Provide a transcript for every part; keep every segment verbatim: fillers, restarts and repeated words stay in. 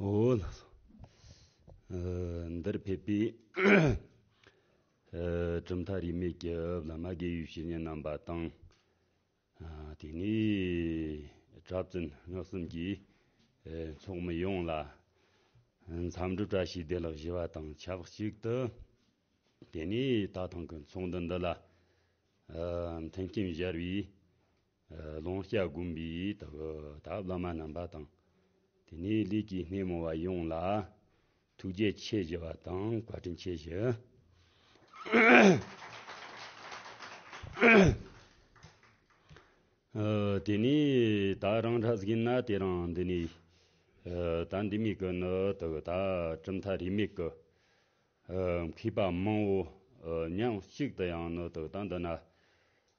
འོ་ལགས་སོ། ཨ། འདིར་ཕེབས་པའི་ཨ་གྲུབ་མཐའ་རིས་མེད་ཀྱི་བླ་མ་དགེ་བའི་བཤེས་གཉེན་རྣམ་པ་དང་། ཨ། དེ་ནས་གྲྭ་བཙུན་སྔགས་གསུམ་གྱི་ཨ་ཚོགས་མི་ཡོངས་ལ་འཚམས་འདྲི་བཀྲ་ཤིས་བདེ་ལེགས་ཞུ་བ་དང་ཆབས་ཅིག་ཏུ། དེ་ནས་ད་ཐེངས་ཀྱི་ཚོགས་འདུ་འདི་ལ་ཨ་མཐུན་རྐྱེན་སྦྱར་བའི་ཨ་ལུང་སྐྱ་དགོན་པའི་ད་ད་བླ་མ་རྣམ་པ་དང་། དེ་ནས་ལས་ཀྱི་སྣེ་མོ་བ་ཡོངས་ལ་ཐུགས་རྗེ་ཆེ་ཞུ་བ་དང་བཀའ་དྲིན་ཆེ་ཞུ། ཨ། དེ་ནས་ད་རང་འདྲ་ཟིག་ཡིན་ན་དེ་རིང་འདི་ནས་ཨ་ད་འདི་མོ་གི་ནི་ད་ད་གྲུབ་མཐའ་རིས་མེད་ཀྱི་ཨ་མཁས་པ་མང་བོ་ཨ་མཉམ་གཅིག་ཏུ་ཡང་ནི་ད་ད་འདི་ན་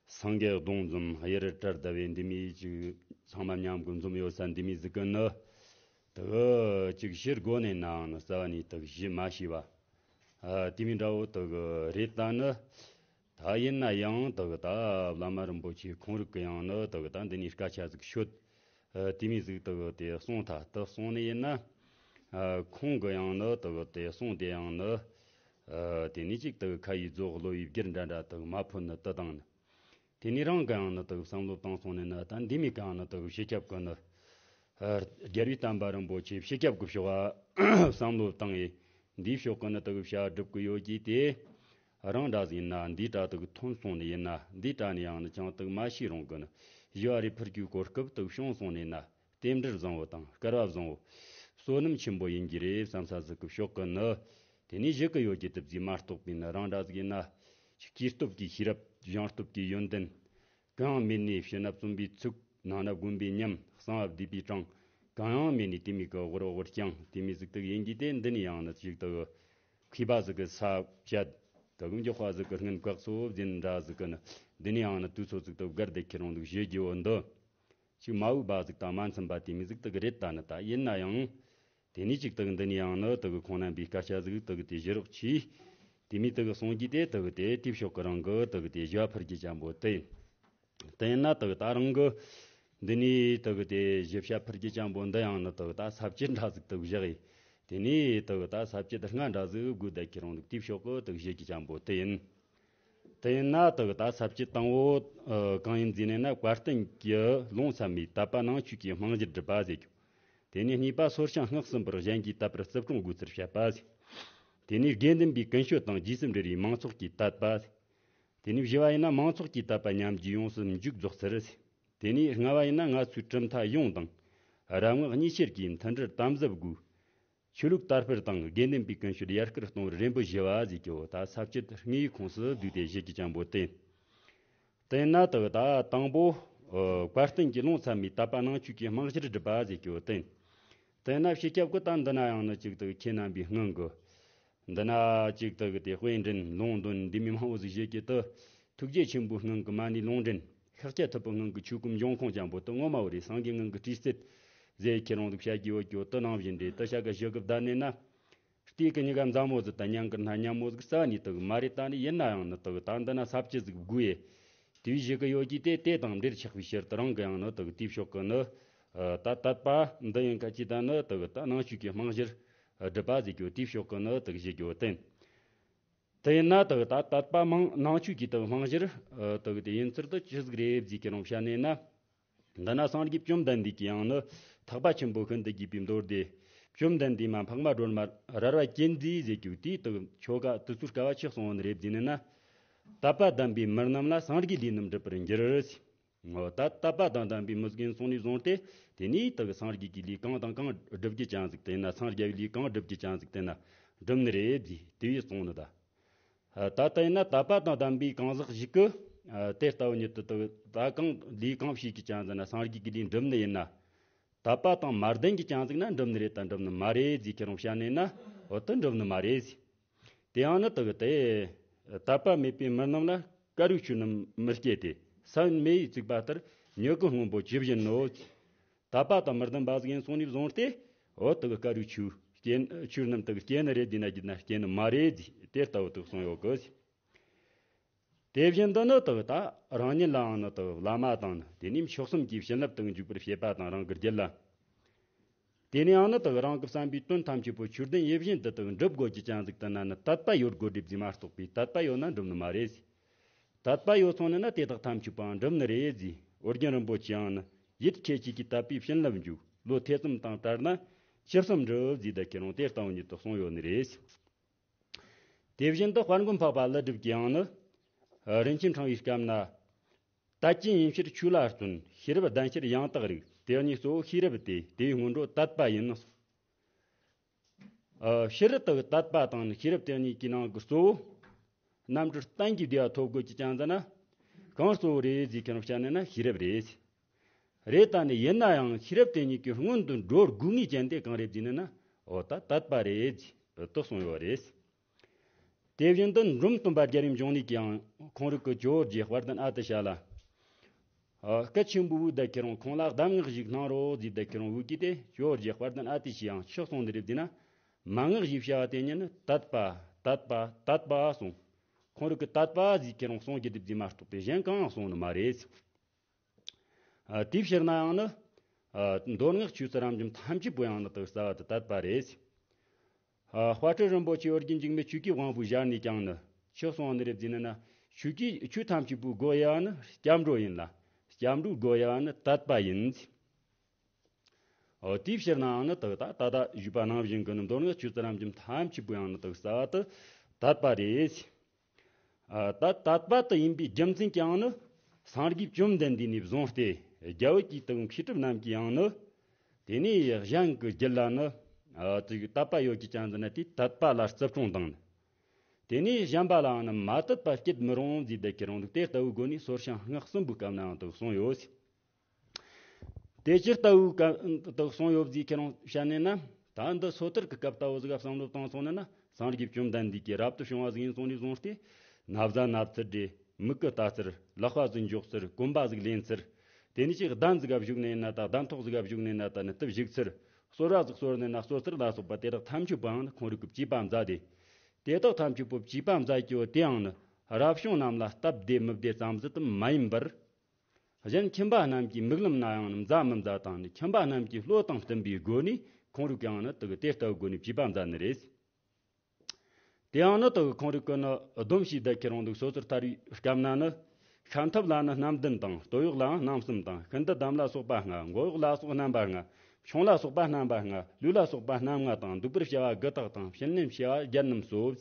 སེང་གེ་གདོང་འཛོམས་གཡུ་རལ་བྲལ་ཟླ་བའི་འདི་མོ་ཅིག་ཚང་མ་མཉམ་གི་འཛོམས་ཡོད་ས་འདི་མོ་ཟིག་གི་ནི་ད་ཅིག་ཕྱིར་སྒོ་ནས་ནའང་ནི་རྩ་བ་ནས་ད་ཞུ་མ་ཤེས་པ་ཨ་དེ་མོ་འདྲ་བོ་ད་རེད། ད་ནི་ད་ཡིན་ན་ཡང་ད་ད་བླ་མ་རིན་པོ་ཆེ་ཁོང་རིགས་གི་ཡང་ནི་ད་ད་འདི་ནས་སྐད་ཆ་ཟིག་ཤོད། ཨ། དེ་མོ་ཟིག་ད་དེ་གསུངས་ཐལ། དེ་གསུངས་ནི་ཡིན་ན། ཨ། ཁོང་གི་ཡང་ནི་ད་དེ་གསུངས་དེ་ཡང་ནི། ཨ། དེ་ནས་ཅིག་ད་ཁ་ཡི་རྫོགས་གློ་བའི་བགེར་འདྲ་འདྲ་ད་མ་ཕོད་ནི་དེ་དང་ནི། དེ་ནས་རང་གི་ཡང་ནི་ད་བསམ་བློ་བཏང་སོང་ནས་ན་ད་འདི་མོ་གི་ཡང་ནི་ད་སྤྱི་ཁྱབ་གི་ནི། ཨ། རྒྱལ་བའི་བསྟན་པ་རིན་པོ་ཆེ་སྤྱི་ཁྱབ་གི་ཕྱོགས་ཨ་བསམ་བློ་བཏང་ངས་འདིའི་ཕྱོགས་གི་ནི་ད་བྱ་སྒྲུབ་གི་ཡོད་ཀྱི་དེ། རང་འདྲ་ཟིག་ཡིན་ན་འདིའི་གྲ་དག་ཐོན་སོང་ནི་ཡིན་ན་འདིའི་གྲ་ནས་ཡང་ནི་ཅང་དག་མ་ཤེས་རུང་གི་ནི་ཞི་བ་རེ་ཕུར་གྱི་གོ་སྐབས་དག་བྱུང་སོང་ནས་ན་རྟེན་འབྲེལ་བཟང་བོ་དང་སྐལ་བ་བཟང་བོ། བསོད་ནམས་ཆེན་པོ་ཡིན་གྱི་རེད་བསམ་ས་ཟིག་གི་ཕྱོགས་གི་ནི། དེ་ནས་གཞི་གི་ཡོད་ཀྱི་དུ་བརྩིས་མ་གཏོགས་པའི་ནི་རང་འདྲ་ཟིག་ཡིན་ན། སྐྱེས་སྟོབས་ཀྱི་ཤེས་རབ་སྦྱངས་སྟོབས་ཀྱི་ཡོན་ཏན། གང་ཡང་མེད་ནས་ཕྱི་ན་བཙུན་པའི་ཚུགས། ནང་ན་དགོན་པའི་ཉམས། གསང་བ་སྡེ་པའི་གྲངས། གང་ཡང་མེད་ནས་དེ་མོ་གི་དབུར་དབུར་རྐྱང་དེ་མོ་ཟིག་དག་ཡིན་གྱི་དེ་འདི་ནས་ཡང་ནི་ཅིག་དག་མཁས་པ་ཟིག་གི་ས་བཅད། དག་མགྱོགས་པ་ཟིག་གི་སྔོན་བཀག་སོ་བཟོ་འདྲ་ཟིག་གི་ནི་འདི་ནས་ཡང་ནི་དུས་ཚོད་ཟིག་དག་བརྒལ་ཏེ་ཁྱེད་རང་ལུགས་བཞེས་རྒྱུ་བོ་འདི། ཅིག་མ་འོས་པ་ཟིག་དང་མ་འཚམས་པ་དེ་མོ་ཟིག་དག་རེད། ད་ནི་ད་ཡིན་ན་ཡང་། དེ་ནས་ཅིག་དག་འདི་ནས་ཡང་ནི་དག་ཁོང་རྣམ་པའི་སྐད་ཆ་ཟིག་དག་དེ་བཞི་རོགས་ཆེ། དེ་མོ་དག་གསུང་གི་དེ་དག་དེ་དེ་ཕྱོགས་གི་རང་གི་དག་དེ་ཞི་བ་ཕུར་གྱི་ཅན་པོ་དེ་ཡིན། དེ་ཡིན་ན་དག་ད་རང་གི་འདི་ནས་དག་དེ་ཞི་བྱ་ཕུར་གྱི་ཅན་པོ་འདི་ཡང་ནི་དག་ད་ས་བཅད་འདྲ་ཟིག་དག་བཞག་ཡིན། དེ་ནས་དག་ད་ས་བཅད་ལྔ་འདྲ་ཟིག་དགོས་བསྡད་ཁྱེད་རང་ལུགས་དེ་ཕྱོགས་གི་དག་བཞེས་ཀྱི་ཅན་པོ་དེ་ཡིན། དེ་ཡིན་ན་དག་ད་ས་བཅད་དང་བོ་ཨ་གང་ཡིན་ཟེར་ནས་ན། བཀའ་བསྟན་གྱི་ལུང་ཚད་མའི་དད་པ་ནང་ཆོས་ཀྱི་རྨང་གཞིར་སྒྲུབ་པ་ཟེར་རྒྱུ། དེ་ནས་གཉིས་པ་སོར་བྱང་སྔགས་གསུམ་པར་གཞན་གྱིས་དད་པར་བརྩི་སྲུང་དགོས་ཚུལ་བཤད་པ་ཟེར། དེ་ནས་དགེ་འདུན་པའི་ཀུན་སྤྱོད་དང་རྗེས་སུ་འབྲེལ་བའི་མང་ཚོགས་ཀྱི་དད་པ་ཟེར། དེ་ནས་བཞི་བ་ཡིན་ན་མང་ཚོགས་ཀྱི་དད་པ་ཉམས་རྒྱུ་ཡོངས་སུ་མཇུག་རྫོགས་ཚུལ་ཟེར། དེ་ནས་ལྔ་བ་ཡིན་ན་ང་ཚོའི་གྲུབ་མཐའ་ཡོངས་དང་རབ་སྔགས་གཉིས་ཆར་གྱི་མཐུན་སྒྲིལ་དམ་ཟབ་དགོས། ཆོས་ལུགས་དར་སྤེལ་དང་དགེ་འདུན་པའི་ཀུན་སྤྱོད་ཡར་སྐུལ་གཏོང་བར་རེ་འབོད་ཞུ་བ་ཟེར་རྒྱུ་བོ་ད་ས་བཅད་ལྔའི་ཁོངས་སུ་བསྡུས་ཏེ་བཞེད་རྒྱུ་ཅན་པོ་དེ་ཡིན། དེ་ན་དག་ད་དང་པོ་ཨ་བཀའ་བསྟན་གྱི་ལུང་ཚད་མའི་དད་པ་ནང་ཆོས་ཀྱི་རྨང་གཞིར་སྒྲུབ་པ་ཟེར་རྒྱུ་བོ་དེ་ཡིན། དེ་ན་སྤྱི་ཁྱབ་ཀྱི་ད་འདི་ན་ཡང་ནི་ཅིག་དག་ཁྱེད་རྣམ་པའི་སྔོན་གྱི་འདི་ན་ཅིག་དག་དེ་དཔེ་འདྲེན་ལུང་འདོན་འདི་མོ་མང་བོ་ཟིག་བཞེད་རྒྱུ་དེ། ཐུགས་རྗེ་ཆེན་པོའི་སྔོན་གྱི་མ་ཎི་ལུང་འདྲེན། ཤཱཀྱ་ཐུབ་པའི་སྔོན་གྱི་ཆོས་སྐུ་འབྱུང་ཁུངས་ཅན་པོ་དེ་ངོ་མ་བོ་རེད། སངས་རྒྱས་སྔོན་གྱི་སྲས་སྲས་ཟེར་ཁྱེད་རང་ཚོ་བཤད་ཀྱི་ཡོད་རྒྱུ་དེ་ནང་བཞིན་རེད། དེ་བྱ་དགའ་ཞུ་གི་བསྡད་ནས་ན། ལྟས་ཀྱི་མྱི་ག་མཛའ་མོ་ཟིག་དང་ཉན་གི་སྣ་མཉམ་མོ་ཟིག་རྩ་ནས་དག་མ་རེད། ད་ནི་ཡིན་ན་ཡང་ནི་དག་ད་འདི་ན་ས་བཅད་ཟིག་དགོས་ཡེ། དེ་བཞི་གི་ཡོད་ཀྱི་དེ་དེ་དང་འབྲེལ་ཆགས་པའི་ཕྱིར་དུ་རང་གི་ཡང་ནི་དག་དེའི་ཕྱོགས་ཀྱི་ནི། ད་དད་པ་འདི་ཡིན་ཁ་ཅིག་ད་ནི་དག་ད་ནང་ཆོས་ཀྱི་རྨང་གཞིར་སྒྲུབ་པ་ཟེར་རྒྱུ་དེའི་ཕྱོགས་ཀྱི་ནི་དག་བཞེད་རྒྱུ་བསྟན། དེ་ཡིན་ན་དག་ད་དད་པ་མང་ནང་ཆོས་ཀྱི་དག་རྨང་གཞིར་དག་དེ་ཡིན་ཚུལ་དུ་ཅི་ཟིག་རེད་ཟེར་ཁྱེད་རང་བཤད་ནས་ན། འདི་ན་སངས་རྒྱས་བཅོམ་ལྡན་འདས་ཀྱི་ཡང་ནི་ཐེག་པ་ཆེན་པོ་ཤིན་ཏུ་རྒྱས་པའི་མདོ་སྡེ། བཅོམ་ལྡན་འདས་མ་འཕགས་མ་སྒྲོལ་མ་རལ་བ་ཅན་མཛེས་ཟེར་རྒྱུ་དེའི་དག་ཆོ་ག་དེ་ཚོའི་སྐབས་ཆི་གསུངས་ནི་རེད་ཟེར་ནས་ན། དད་པ་ལྡན་པའི་མི་རྣམས་ལ་སངས་རྒྱས་ལས་རྣམས་འགྲུབ་པར་འགྱུར། འོ་ད་དད་པ་དང་ལྡན་པའི་མི་ཟིག་ཡིན་སོང་ནས་བཟུང་སྟེ། དེ་ནས་དག་སངས་རྒྱས་ཀྱི་ལས་གང་དང་གང་སྒྲུབ་རྒྱུ་ཅན་ཟིག་དེ་ན་སངས་རྒྱས་པའི་ལས་གང་སྒྲུབ་རྒྱུ་ཅན་ཟིག་དེ་ན་འགྲུབ་ནི་རེད་ཟེར་དེ་བས་གསུངས་ནི་ད། ད་ལྟ་ཡིན་ན་དད་པ་དང་ལྡན་པའི་གང་ཟག་ཞིག་གིས་དེ་ལྟ་བུ་ཉིད་དུ་ད་གང་ལས་གང་བྱེད་ཀྱི་ཅན་ཟིག་ན་སངས་རྒྱས་ཀྱི་ལས་འགྲུབ་ནི་ཡིན་ན། དད་པ་དང་མ་ལྡན་གྱི་ཅན་ཟིག་ན་འགྲུབ་ནི་རེད་དང་འགྲུབ་ནི་མ་རེད་ཟེར་ཁྱེད་རང་བཤད་ནས་ན། འོ་དེ་འགྲུབ་ནི་མ་རེད་ཟེར། དེ་ཡང་ནི་དག་དེ། དད་པ་མེད་པའི་མི་རྣམས་ལ་དཀར་བོའི་ཆོས་རྣམས་མི་སྐྱེ་སྟེ། ས་བོན་མེ་ཡིས་བཙུགས་པ་ལྟར་མྱུ་གུ་སྔོན་པོ་ཇི་བཞིན་ནོ། དད་པ་དང་མི་ལྡན་པ་ཟིག་ཡིན་སོང་ནས་བཟུང་སྟེ། འོ་དག་དཀར་བོའི་ཆོས་སྐྱེ་ཆོས་རྣམས་དག་སྐྱེ་ནི་རེད་ཟེར་ན་རྒྱུ་ན་སྐྱེ་ནི་མ་རེད་ཟེར་དེ་ལྟ་བུ་དག་གསུངས་ཡོད་གི། དེ་བཞིན་དུ་ནི་དག་ད་རང་ཉིད་ལའང་ནི་དག་བླ་མ་དང་ནི་དེ་ནས་མཆོག་གསུམ་གྱི་བྱིན་རླབས་དང་འཇུག་པར་བྱེད་པ་དང་རང་གི་རྒྱུད་ལ། དེ་ནས་ཡང་ནི་དག་རང་གི་བསམ་པའི་དོན་ཐམས་ཅད་པོ་ཆོས་ལྡན་ཡིད་བཞིན་དུ་དག་འགྲུབ་དགོས་ཀྱི་ཅན་ཟིག་དུ་ན་ནི་དད་པ་ཡོད་དགོས་སྒྲུབ་ཟིག་མ་གཏོགས་པའི་དད་པ་ཡོད་ན་འགྲུབ་ནི་མ་རེད། དད་པ་ཡོད་སོང་ནི་ན་དེ་དག་ཐམས་ཅད་པའང་འགྲུབ་ནི་རེད་ཟིག་ཨོ་རྒྱན་རིན་པོ་ཆེའང་ནི་ཡིད་ཁྱེད་ཅིག་གིས་དད་པའི་བྱིན་རླབས་འཇུག་ལོ་ཐེ་ཚོམ་དང་བྲལ་ན་ཆུད་ཟོས་འགྲུབ་ཟིག་ད་ཁྱེད་རང་དེ་ལྟ་བུ་ཉིད་དུ་གསུངས་ཡོད་ནི་རེད། དེ་བཞིན་དུ་དཔལ་མགོན་འཕགས་པ་ཀླུ་སྒྲུབ་ཀྱིས་ཡང་ནི། རིན་ཆེན་ཕྲེང་བའི་སྐབས་ན། དད་ཅན་ཡིན་ཕྱིར་ཆོས་ལ་བརྩོན། ཤེས་རབ་ལྡན་ཕྱིར་ཡང་དག་རིག་དེ་གཉིས་གཙོ་བོ་ཤེས་རབ་སྟེ། དེའི་སྔོན་འགྲོ་དད་པ་ཡིན། ཨ། ཕྱི་རོལ་དུ་དད་པ་དང་ཤེས་རབ་དེ་གཉིས་ཀྱི་ནང་གི་གཙོ་བོ། རྣམ་གྲོལ་གཏན་གྱི་བདེ་བ་ཐོབ་དགོས་ཀྱི་ཅན་ཟེར་ན། གང་གཙོ་བོ་རེད་ཟེར་ཁྱེད་རང་བཤད་ནས་ན་ཤེས་རབ་རེད། རེད་ད་ནི་ཡིན་ན་ཡང་ཤེས་རབ་དེ་གཉིས་ཀྱི་སྔོན་དུ་འགྲོ་དགོས་ངེས་ཅན་དེ་གང་རེད་ཟེར་ནས་ན། འོ་ད་དད་པ་རེད་ཟེར་དུ་གསུངས་ཡོད་རེད། དེ་བཞིན་དུ་འབྲོམ་སྟོན་པ་རྒྱལ་བའི་འབྱུང་གནས་ཀྱིས་ཡང་ཁོང་རང་གི་ཇོ་བོ་རྗེ་དཔལ་ལྡན་ཨ་ཏི་ཤ་ལ། ཨ། སྐད་ཆེན་པོའི་བུ་དེ་ཁྱེད་རང་ཁོང་ལ་གདམས་ངག་ཞིག་གནང་རོགས་ཟེར་དེ་ཁྱེད་རང་བུ་གིས་དེ་ཇོ་བོ་རྗེ་དཔལ་ལྡན་ཨ་ཏི་ཤས་ཡང་ཆི་གསུངས་ནི་རེད་ཟེར་ན། མན་ངག་ཅེས་བྱ་བ་དེ་ཉིད་ནི་དད་པ། དད་པ། དད་པ་གསུངས། ཁོང་རང་གི་དད་པ་ཟེར་ཁྱེད་རང་གསུང་རྒྱུ་དེ་ཟེར་མ་གཏོགས་པའི་གཞན་གང་ཡང་གསུངས་ནི་མ་རེད། ཨ། དེའི་ཕྱིར་ན་ཡང་ནི། ཨ། མདོ་སྔགས་ཆོས་ཚུལ་རབ་འབྱམས་ཐམས་ཅད་པོ་ཡང་ནི་དག་རྩ་བ་དུ་དད་པ་རེད། ཨ། དཔལ་སྤྲུལ་རིན་པོ་ཆེ་ཨོ་རྒྱན་འཇིགས་མེད་ཆོས་ཀྱི་དབང་པོའི་ཞལ་ནས་ཀྱང་ནི་ཆི་གསུངས་ནི་རེད་ཟེར་ན་ན། ཆོས་ཀྱི་ཆོས་ཐམས་ཅད་པོའི་སྒོ་དབྱེ་བ་ནི་སྐྱབས་འགྲོ་ཡིན་ལ། སྐྱབས་འགྲོའི་སྒོ་དབྱེ་བ་ནི་དད་པ་ཡིན། ཨོ་དེའི་ཕྱིར་ནའང་ནི་དག་ད་ད་ལྟ་ཞུས་པ་ནང་བཞིན་གྱི་ནི་མདོ་སྔགས་ཆོས་ཚུལ་རབ་འབྱམས་ཐམས་ཅད་པོ་ཡང་ནི་དག་རྩ་བ་དུ་དད་པ་རེད། ཨ། ད་དད་པ་དུ་ཡིན་པའི་རྒྱུ་མཚན་ཀྱང་ནི། སངས་རྒྱས་བཅོམ་ལྡན་འདས་ནས་བཟུང་སྟེ་རྒྱལ་བུ་དེའི་དུ་མཁས་གྲུབ་རྣམས་ཀྱིས་ཡང་ནི། དེ་ནས་གཞན་གྱི་རྒྱུད་ལ་ནི། ཨ། དེ་དད་པ་ཡོད་ཀྱི་ཅན་ཟེར་ན་དེ་དད་པ་ལ་བརྩི་སྲུང་དང་ནི། དེ་ནས་གཞན་པ་ལའང་ནི་མ་དད་པ་བསྐྱེད་མི་རུང་ཟེར་དེ་ཁྱེད་རང་ལུགས་དེ་ལྟ་བུའི་སྒོ་ནས་སོར་བྱང་སྔགས་གསུམ་པོའི་སྐབས་ནའང་དུ་གསུངས་ཡོད། དེ་ཇི་ལྟ་བུའི་སྐབས་དུ་གསུངས་ཡོད་ཟེར་ཁྱེད་རང་བཤད་ནས་ན། ད་འདི་སོ་ཐར་གྱི་སྐབས་ལྟ་བུ་ཟིག་ག་བསམ་བློ་བཏང་སོང་ནས་ན། སངས་རྒྱས་བཅོམ་ལྡན་འདས་ཀྱིས་རབ་ཏུ་བྱུང་བ་ཟིག་ཡིན་སོང་ནས་བཟུང་སྟེ། ན་བཟའ་ན་ཚུལ་རེ། མིག་གི་ལྟ་ཚུལ། ལག་པ་ཟིག་འཇོག་ཚུལ། གོན་པ་ཟིག་ལེན་ཚུལ། དེ་ནས་ཅིག་གདན་ཟིག་ག་བཞུགས་ནས་ན་ད་གདན་ཐོག་ཟིག་ག་བཞུགས་ནས་ན་ད་ནི་དུ་བཞུགས་ཚུལ། གསོལ་བ་ཟིག་གསོལ་ནས་ན་གསོལ་ཚུལ་ལ་སོགས་པ་དེ་དག་ཐམས་ཅད་པའང་ནི་ཁོང་རང་གིས་བཅས་པ་མཛད་དེ། དེ་དག་ཐམས་ཅད་པོ་བཅས་པ་མཛད་རྒྱུ་དེའང་ནི་རབ་བྱུང་རྣམས་ལ་སྟབས་བདེ་མི་བདེ་ཙམ་ཟིག་ཏུ་མ་ཡིན་པར། གཞན་ཁྱིམ་པ་རྣམས་ཀྱི་མིག་ལམ་ན་ཡང་མཛའ་མི་མཛའ་དང་ནི། ཁྱིམ་པ་རྣམས་ཀྱི་བློ་དང་བསྟུན་པའི་སྒོ་ནས་ཁོང་རང་གིས་ཡང་ནི་དུ་དེ་ལྟ་བུའི་སྒོ་ནས་བཅས་པ་མཛད་ནི་རེད། དེའང་ནི་དུ་ཁོང་རང་གིས་ནི་སྡོམ་ཞིག་བསྡད་ཁྱེར་འོང་འདུག་སོ་སོར་ཐར་བའི་སྐབས་ན་ནི། ཤམ་ཐབས་ལ་ནི་སྣམ་བདུན་དང་། སྟོད་གཡོགས་ལའང་སྣམ་གསུམ་དང་། ཤིན་ཏུ་བསྡམས་ལ་སོགས་པ་ལྔ། མགོ་གཡོགས་ལ་སོགས་རྣམ་པ་ལྔ། མཆོང་ལ་སོགས་པ་རྣམ་པ་ལྔ། ལུས་ལ་སོགས་པ་རྣམ་ལྔ་དང་། འདུག་པར་བྱ་བ་དགུ་དག་དང་། བྱིན་ལེན་བྱ་བ་བརྒྱད་རྣམས་སོ།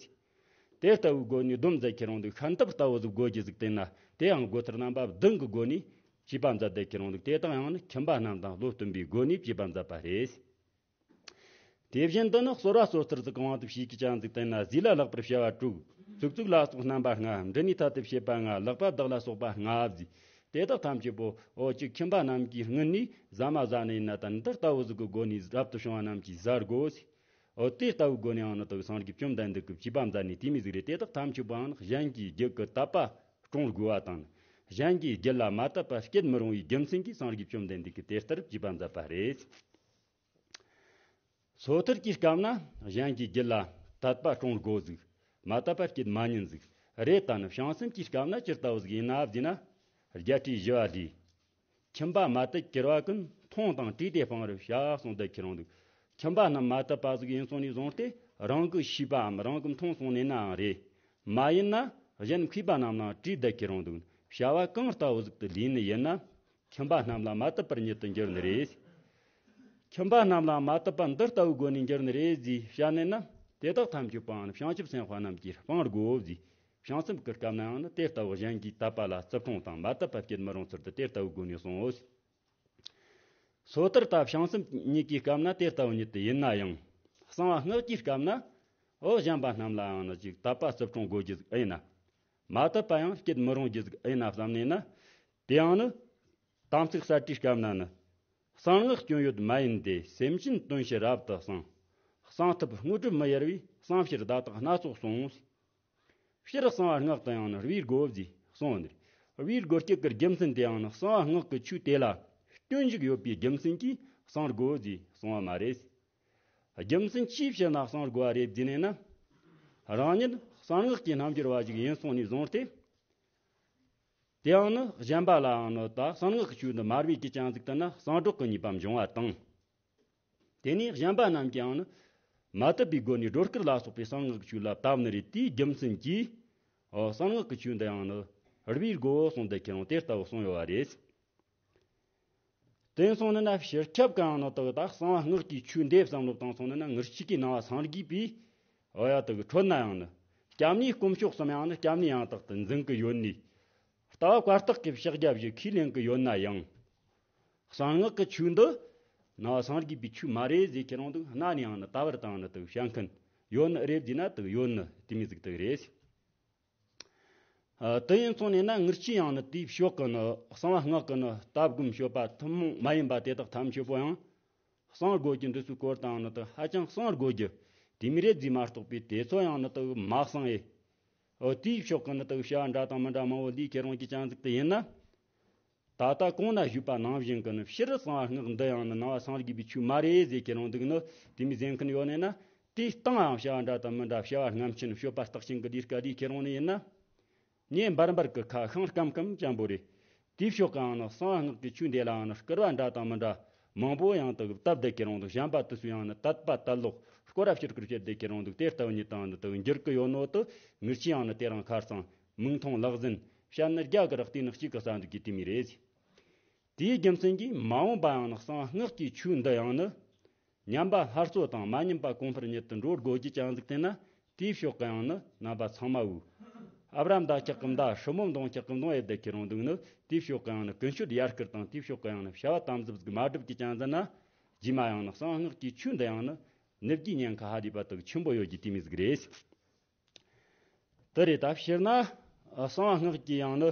དེ་ལྟ་བུའི་སྒོ་ནས་སྡོམ་མཛད་ཁྱེར་འོང་འདུག་ཤམ་ཐབས་ལྟ་བུ་ཟིག་དགོས་རྒྱུ་ཟིག་བསྟན་ན། དེའང་སྒོ་ཐར་རྣམ་པ་བདུན་གྱི་སྒོ་ནས་བཅས་པ་མཛད་དེ་ཁྱེར་འོང་འདུག་དེ་དག་ཡང་ནི་ཁྱིམ་པ་རྣམས་དང་བློ་བསྟུན་པའི་སྒོ་ནས་བཅས་པ་མཛད་པ་རེད། དེ་བཞིན་དུ་ནི་གསོལ་བ་གསོལ་ཚུལ་ཟིག་གང་དུ་བྱེད་ཀྱི་ཅན་ཟིག་བསྟན་ན། གཟིས་ལ་ལེགས་པར་བྱ་བ་དྲུག་ཚིག་རྩུབ་ལ་སོགས་རྣམ་པ་ལྔ། མགྲིན་ནས་ཐ་དད་བྱེད་པ་ལྔ། ལག་པ་བདག་ལ་སོགས་པ་ལྔ་ཟེར། དེ་དག་ཐམས་ཅད་པོ་འོ་ཅིག་ཁྱིམ་པ་རྣམས་ཀྱིས་སྔོན་ནས་ཟ་མ་ཟ་ནས་ན་ད་འདི་ལྟ་བུ་ཟིག་གི་སྒོ་ནས་རབ་ཏུ་བྱུང་བ་རྣམས་ཀྱིས་ཟ་དགོས་ཟེར། འོ་དེ་ལྟ་བུའི་སྒོ་ནས་ཡང་ནི་དུ་སངས་རྒྱས་བཅོམ་ལྡན་འདས་ཀྱིས་བཅས་པ་མཛད་ནས་དེ་མོ་ཟིག་རེད། དེ་དག་ཐམས་ཅད་པོའང་གཞན་གྱི་རྒྱུད་ཀྱི་དད་པ་སྲུང་དགོས་པ་དང་། གཞན་གྱི་རྒྱུད་ལ་མ་དད་པ་བསྐྱེད་མི་རུང་བའི་རྒྱུ་མཚན་གྱིས་སངས་རྒྱས་བཅོམ་ལྡན་འདས་ཀྱིས་དེ་ལྟར་བཅས་པ་མཛད་པ་རེད། སོ་ཐར་གྱི་སྐབས་ན་གཞན་གྱི་རྒྱུད་ལ་དད་པ་སྲུང་དགོས་ཟིག་མ་དད་པ་བསྐྱེད་མ་ཉན་ཟིག་རེད་ད་ནི་བྱང་སེམས་ཀྱི་སྐབས་ན་ཇི་ལྟ་བུ་ཟིག་ཡིན་ན་བཟླས་ན། རྒྱལ་སྲས་ཞི་བ་ལྷས། ཁྱིམ་པ་མ་དད་གྱུར་པ་ཀུན། མཐོང་དང་བཀྲུས་ཏེ་སྤང་བར་བྱ། གསུངས་ཏེ་ཁྱེར་འོང་འདུག་ཁྱིམ་པ་རྣམས་མ་དད་པ་ཟིག་ཡིན་སོང་ནས་བཟུང་སྟེ་རང་གི་ཤེས་པའམ་རང་གི་མཐོང་སོང་ནས་ནའང་རེད། མ་ཡིན་ན་གཞན་མཁས་པ་རྣམས་ལའང་བཀྲུས་ཏེ་ཁྱེར་འོང་འདུག་བྱ་བ་གང་ལྟ་བུ་ཟིག་ཏུ་ལས་ནི་ཡིན་ན། ཁྱིམ་པ་རྣམས་ལ་མ་དད་པར་ཉིད་དུ་འགྱུར་ནི་རེད། ཁྱིམ་པ་རྣམས་ལ་མ་དད་པ་འདི་ལྟ་བུའི་སྒོ་ནས་འགྱུར་ནི་རེད་ཟེར་བཤད་ནས་ན། དེ་དག་ཐམས་ཅད་པོའང་བྱང་ཆུབ་སེམས་དཔའ་རྣམས་ཀྱིས་སྤང་དགོས་ཟེར། བྱང་སེམས་ཀྱི་སྐབས་ནའང་ནི་དེ་ལྟ་བུ་གཞན་གྱི་དད་པ་ལ་བརྩི་སྲུང་དང་མ་དད་པ་བསྐྱེད་མི་རུང་ཚུལ་དུ་དེ་ལྟ་བུའི་སྒོ་ནས་གསུངས་འོ། སོ་ཐར་དང་བྱང་སེམས་གཉིས་ཀྱི་སྐབས་ན་དེ་ལྟ་བུ་ཉིད་དུ་ཡིན་ན་ཡང་། གསང་བ་སྔགས་ཀྱི་སྐབས་ན། འོ་གཞན་པ་རྣམས་ལའང་ནི་ཅིག་དད་པ་བརྩི་སྲུང་དགོས་རྒྱུ་ཟིག་ཨེ་ཡིན་ན། མ་དད་པ་ཡང་བསྐྱེད་མི་རུང་རྒྱུ་ཟིག་ཨེ་ཡིན་ན་བསམ་ནས་ན། དེའང་ནི། དམ་ཚིག་གསལ་བྲིས་སྐབས་ན་ནི། གསང་སྔགས་སྐྱོན་ཡོད་མ་ཡིན་ཏེ། སེམས་ཅན་དོན་ཕྱིར་རབ་ཏུ་གསང་། གསང་ཐུབ་དངོས་གྲུབ་མི་ཡལ་བའི། གསང་ཕྱིར་བརྡ་དག་སྣ་ཚོགས་གསུངས། སྤྱིར་གསང་བ་སྔགས་དང་ཡང་ནི་བའི་སྒོ་བཞི་གསུངས་ནས། བའི་སྒོ་སྐྱེ་གི་རྒྱུ་མཚན་དེའང་ནི་གསང་བ་སྔགས་ཀྱི་ཆོས་དེ་ལ་སྐྱོན་ཞིག་ཡོད་པའི་རྒྱུ་མཚན་གྱིས་གསང་དགོས་ཞེས་གསུངས་པ་མ་རེད། རྒྱུ་མཚན་ཅིའི་ཕྱིར་ན་གསང་དགོས་པ་རེད་ཟེར་ནས་ན། རང་ཉིད་གསང་སྔགས་ཀྱི་རྣལ་འབྱོར་བ་ཞིག་ཡིན་སོང་ནས་བཟུང་སྟེ། དེའང་ནི་གཞན་པ་ལའང་ནི་ད་གསང་སྔགས་ཀྱི་ཆོས་འདི་མ་རེད་ཀྱི་ཅང་ཟིག་ལྟར་ན་གསང་སྒྲོག་གི་ཉེས་པ་འབྱུང་བ་དང་། དེ་ནས་གཞན་པ་རྣམས་ཀྱང་ནི་མ་དད་པའི་སྒོ་ནས་སྒྲོ་སྐུར་ལ་སོགས་པའི་གསང་སྔགས་ཆོས་ལ་དད་པ་ནི་རེད། དེའི་རྒྱུ་མཚན་གྱིས་ཨོ་གསང་སྔགས་ཀྱི་ཆོས་འདི་ཡང་ནི་རུལ་བའི་སྒོ་གསུངས་ཏེ་ཁྱེད་རང་དེ་ལྟ་བུ་གསུངས་ཡོད་པ་རེད། དེ་སོང་ནི་ན་ཕྱིར་ཁྱབ་ཀྱང་ནི་དག་དག་གསང་བ་སྔགས་ཀྱི་ཆོས་འདི་བསམ་བློ་བཏང་སོང་ནི་ན་ངེད་ཅག་གི་ནང་བ་སངས་རྒྱས་པའི་ཨོ་ཡ་དག་འཕྲོད་ན་ཡང་ནི་སྐྱབས་གནས་དཀོན་མཆོག་གསུམ་ཡང་ནི་སྐྱབས་གནས་ཡང་དག་ཏུ་འཛིན་གི་ཡོད་ནི། ལྟ་བ་བཀའ་རྟགས་ཀྱི་ཕྱག་རྒྱ་བཞི་ཁས་ལེན་གི་ཡོད་ན་ཡང་། གསང་སྔགས་ཀྱི་ཆོས་འདི་ནང་བ་སངས་རྒྱས་པའི་ཆོས་མ་རེད་ཟེར་ཁྱེད་རང་འདུག་སྣ་ནས་ཡང་ནི་ད་བར་དང་ནི་དག་བཤད་མཁན་ཡོད་ནི་རེད་ཟེར་ན་དག་ཡོད་ནི་དེ་མི་ཟིག་དག་རེད། ཨ། དེ་ཡིན་སོང་ནས་ན་ངེད་ཅག་ཡང་ནི་དེའི་ཕྱོགས་ཀྱི་ནི་གསང་བ་སྔགས་ཀྱི་ནི་ལྟ་སྒོམ་སྤྱོད་པ་ཐུན་མོང་མ་ཡིན་པ་དེ་དག་ཐམས་ཅད་པོ་ཡང་གསང་དགོས་ཀྱི་འདི་ཚོའི་སྐོར་དང་ནི་དག་ཧ་ཅང་གསང་དགོས་ཀྱི་དེ་མི་རེད་ཟེར་མ་གཏོགས་པའི་དེ་ཚོ་ཡང་ནི་དག་མ་གསང་ཨེ། ཨོ་དེའི་ཕྱོགས་ཀྱི་ནི་དག་བྱ་བ་འདྲ་དང་མི་འདྲ་མང་བོ་འདི་ཁྱེད་རང་གི་ཅང་ཟིག་དེ་ཡིན་ན། ད་ལྟ་གོང་ན་ཞུས་པ་ནང་བཞིན་གྱི་ནི་ཕྱིར་གསང་བ་སྔགས་འདི་ཡང་ནི་ནང་བ་སངས་རྒྱས་པའི་ཆོས་མ་རེད་ཟེར་ཁྱེད་རང་འདུག་ནི་དེ་མི་ཟེར་མཁན་ཡོད་ནས་ན། དེའི་སྟེང་ཡང་བྱ་བ་འདྲ་དང་མི་འདྲ་བྱ་བ་རྔམ་ཆེན་སྤྱོད་པ་རྟགས་ཅན་གྱི་ལས་ཀ་འདི་ཁྱེད་རང་ནི་ཡིན་ན། ཉེ་འབར་འབར་གྱི་ཁ་ཤང་སྐམ་སྐམ་ཅན་པོ་རེད། དེའི་ཕྱོགས་ཀྱང་ནི་གསང་བ་སྔགས་ཀྱི་ཆོས་འདི་ལའང་ནི་སྐུར་བ་འདྲ་དང་མི་འདྲ་མང་པོ་ཡང་དག་བཏབ་བསྡད་ཁྱེད་རང་འདུག་གཞན་པ་དེ་ཚོ་ཡང་ནི་དད་པ་དད་ལོག་སྐོར་ར་ཕྱིར་སྐུར་བྱེད་བསྡད་ཁྱེད་རང་འདུག་དེ་ལྟ་བུ་ཉིད་དང་ནི་དག་འགྱུར་གི་ཡོད་ནོ་དུ་ངེད་ཅག་ཡང་ནི་དེ་རང་ཁར་སང་མིག་མཐོང་ལག་ཟིན་བཤད་ནི་རྒྱ་གི་རག་དེ་ནི་གཅིག་གི་ས་འདུག་གི་དེ་མི་རེད། དེའི་རྒྱུ་མཚན་གྱིས་མ་འོངས་པའང་གསང་སྔགས་ཀྱི་ཆོས་འདི་ཡང་ནི། ཉམས་པ་སླར་གསོ་དང་མ་ཉམས་པ་གོང་འཕེལ་ཉིད་དུ་འགྲོ་དགོས་ཀྱི་ཅང་ཟིག་བསྟན་ན། དེའི་ཕྱོགས་ཀྱང་ནི་རྣམ་པ་ཚང་མ་བོའི། ཨ་བྲ་མདའ་ཁྱག་གི་མདའ་ཧྲི་མོ་མདུང་ཁྱག་གི་མདུང་ཨེ་བསྡད་ཁྱེད་རང་འདུག་ནི། དེའི་ཕྱོགས་ཀྱང་ནི་ཀུན་སྤྱོད་ཡར་སྐུལ་དང་དེའི་ཕྱོགས་ཀྱང་ནི་བྱ་བ་དམ་ཟབ་ཟིག་མ་སྒྲུབ་ཀྱི་ཅང་ཟིག་ན། རྗེས་མ་ཡང་ནི་གསང་སྔགས་ཀྱི་ཆོས་འདི་ཡང་ནི་ནུབ་ཀྱི་ཉེན་ཁ་ཧ་ལས་པ་དག་ཆེན་པོ་ཡོད་ཀྱི་དེ་མི་ཟིག་རེད། དེ་རེད་ད་ཕྱིར་ན། གསང་བ་སྔགས་ཀྱི་ཡང་ནི།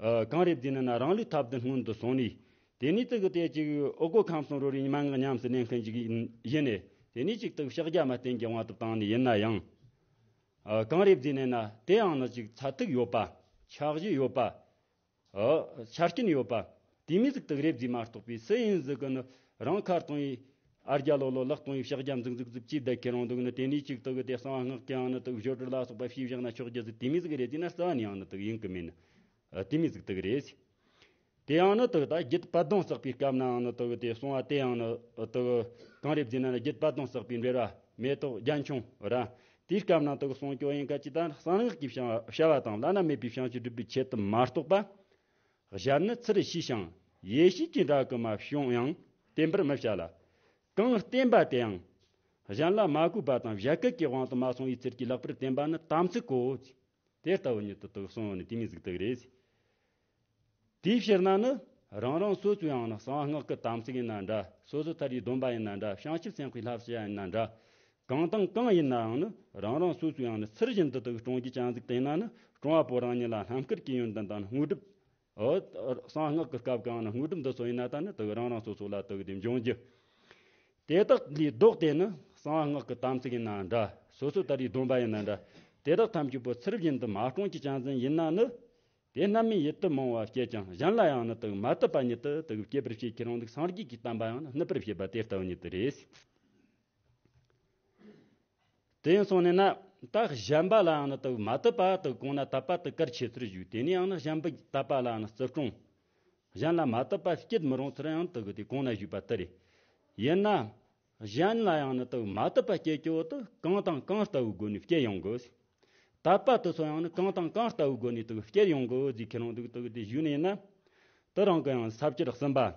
གང་རེད་ཟེར་ན་ན་རང་ལུགས་ཐབས་ལྡན་སྔོན་དུ་སོང་ནས། དེ་ནས་དེ་གི་དེ་ཅིག་འོ་སྐོལ་ཁམས་གསུམ་རོལ་རིགས་མན་ངག་ཉམས་སུ་ལེན་མཁན་ཅིག་ཡིན་ནས། དེ་ནས་ཅིག་དག་ཕྱག་རྒྱ་མ་བསྟེན་གྱི་དབང་དུ་བཏང་ནས་ཡིན་ན་ཡང་། གང་རེད་ཟེར་ན་ན་དེ་ཡང་ནི་ཅིག་ཚད་ཐིག་ཡོད་པ། ཆ་གཞི་ཡོད་པ། ཨོ། ཆ་རྐྱེན་ཡོད་པ། དེ་མི་ཟིག་དག་རེད་ཟེར་མ་གཏོགས་པའི་སུ་ཡིན་ཟིག་གི་ནི་རང་ཁར་གཏོང་ཡི། ཨར་རྒྱ་ལོ་ལོ་ལག་གཏོང་ཡི་ཕྱག་རྒྱ་འཛུག་འཛུག་འཛུག་ཅི་བསྡད་ཁྱེད་རང་འདུག་ནི་དེ་ནས་ཅིག་དག་གི་དེ་གསང་བ་སྔགས་ཀྱང་ནི་དག་བརྗོད་སྒྲ་ལ་སོགས་པ་ཤེས་བཞག་ན་ཆོག་རྒྱུ་ཟིག་དེ་མི་ཟིག་རེད་ཟེར་ན་རྩ་བ་ནས་ཡང་ནི་དག་ཡིན་གི་མིན། དེ་མི་ཟིག་དག་རེད། དེ་ཡང་ནི་དག་ད་རྒྱུད་པད་སྡོང་བསགས་པའི་སྐབས་ནའང་ནི་དག་དེ་གསང་བ་དེ་ཡང་ནི་དག་གང་རེད་ཟེར་ན་རྒྱུད་པད་སྡོང་བསགས་པའི་འབྲེལ་བ་མེ་ཏོག་རྒྱན་ཆུང་ར། དེའི་སྐབས་ན་དག་གསུང་སྐྱོ་ཡིན་ཁ་ཅི་ལྟར་གསང་སྔགས་ཀྱི་བྱ་བ་དང་བླ་ན་མེད་པའི་བྱང་ཆུབ་སྒྲུབ་པའི་ཆེད་དུ་མ་གཏོགས་པ། གཞན་ནི་ཚུར་ཤེས་ཤིང་ཡེ་ཤེས་ཀྱི་སྒྲ་གི་མ་བྱུང་ཡང་བསྟན་པར་མི་བྱ་ལ། གང་བསྟན་པ་དེའང་གཞན་ལ་མ་གོས་པ་དང་བཞད་གད་ཀྱི་དབང་དུ་མ་སོང་བའི་ཚུལ་གྱིས་ལེགས་པར་བསྟན་པ་ནི་དམ་ཚིག་གོ། དེ་ལྟ་བུ་ཉིད་དུ་དག་གསུངས་ནི་དེ་མི་ཟིག་དག་རེད། དེའི་ཕྱིར་ན་ནི་རང་རང་སོ་སོའི་ཡང་ན་གསང་སྔགས་ཀྱི་དམ་ཚིག་ཡིན་ན་འདྲ། སོ་སོ་ཐར་རིའི་སྡོམ་པ་ཡིན་ན་འདྲ། བྱང་ཆུབ་སེམས་དཔའི་བསླབ་བྱ་ཡིན་ན་འདྲ། གང་དང་གང་ཡིན་ནའང་ནི་རང་རང་སོ་སོའི་ཡང་ནི་ཚུལ་བཞིན་དུ་དག་སྲུང་རྒྱུ་ཅང་ཟིག་བསྟན་ན་ནི་སྲུང་བ་པོ་རང་ཉིད་ལ་རྣམ་དཀར་གྱི་ཡོན་ཏན་དང་དངོས་གྲུབ། ཨོ། གསང་སྔགས་ཀྱི་སྐབས་གང་ན་དངོས་གྲུབ་འདི་ཚོ་ཡིན་ན་ད་ནི་དག་རང་རང་སོ་སོ་ལ་དག་དེ་འབྱུང་རྒྱུ། དེ་དག་ལས་ལྡོག་སྟེ་ནི་གསང་སྔགས་ཀྱི་དམ་ཚིག་ཡིན་ན་འདྲ། སོ་སོ་ཐར་རིའི་སྡོམ་པ་ཡིན་ན་འདྲ། དེ་དག་ཐམས་ཅད་པོ་ཚུལ་བཞིན་དུ་མ་སྲུང་གི་ཅང་ཟིག་ཡིན་ན་ནི། དེ་རྣམ་སྨིན་ཡིད་དུ་མང་བ་སྐྱེད་ཀྱང་གཞན་ལ་ཡང་ནི་དག་མ་དད་པ་ཉིད་དུ་དག་སྐྱེད་པར་བྱེད་ཁྱེད་རང་དག་སངས་རྒྱས་ཀྱི་བསྟན་པ་ཡང་ནི་བསྣུབ་པར་བྱེད་པ་དེ་ལྟ་བུ་ཉིད་དུ་རེད། དེ་ཡིན་སོང་ནས་ན། ད་གཞན་པ་ལའང་ནི་དག་མ་དད་པ་དག་གོང་ན་དད་པ་དག་གལ་ཆེ་ཚུལ་ཞུས། དེ་ནས་ཡང་ནི་གཞན་པའི་དད་པ་ལའང་ནི་བརྩི་སྲུང་། གཞན་ལ་མ་དད་པ་སྐྱེད་མི་རུང་ཚུལ་ཡང་དག་དེ་གོང་ན་ཞུས་པ་ལྟར་རེད། ཡིན་ན། གཞན་ལ་ཡང་ནི་དག་མ་དད་པ་སྐྱེད་རྒྱུ་དག་གང་དང་གང་ལྟ་བུའི་སྒོ་ནས་སྐྱེད་ཡོང་དགོས། དད་པ་དེ་ཚོ་ཡང་ནི་གང་དང་གང་ལྟ་བུའི་སྒོ་ནས་དག་སྐྱེད་ཡོང་དགོས་ཟེར་ཁྱེད་རང་དག་དག་དེ་ཞུས་ནས་ན། དེ་རང་གི་ཡང་ས་བཅད་གསུམ་པ།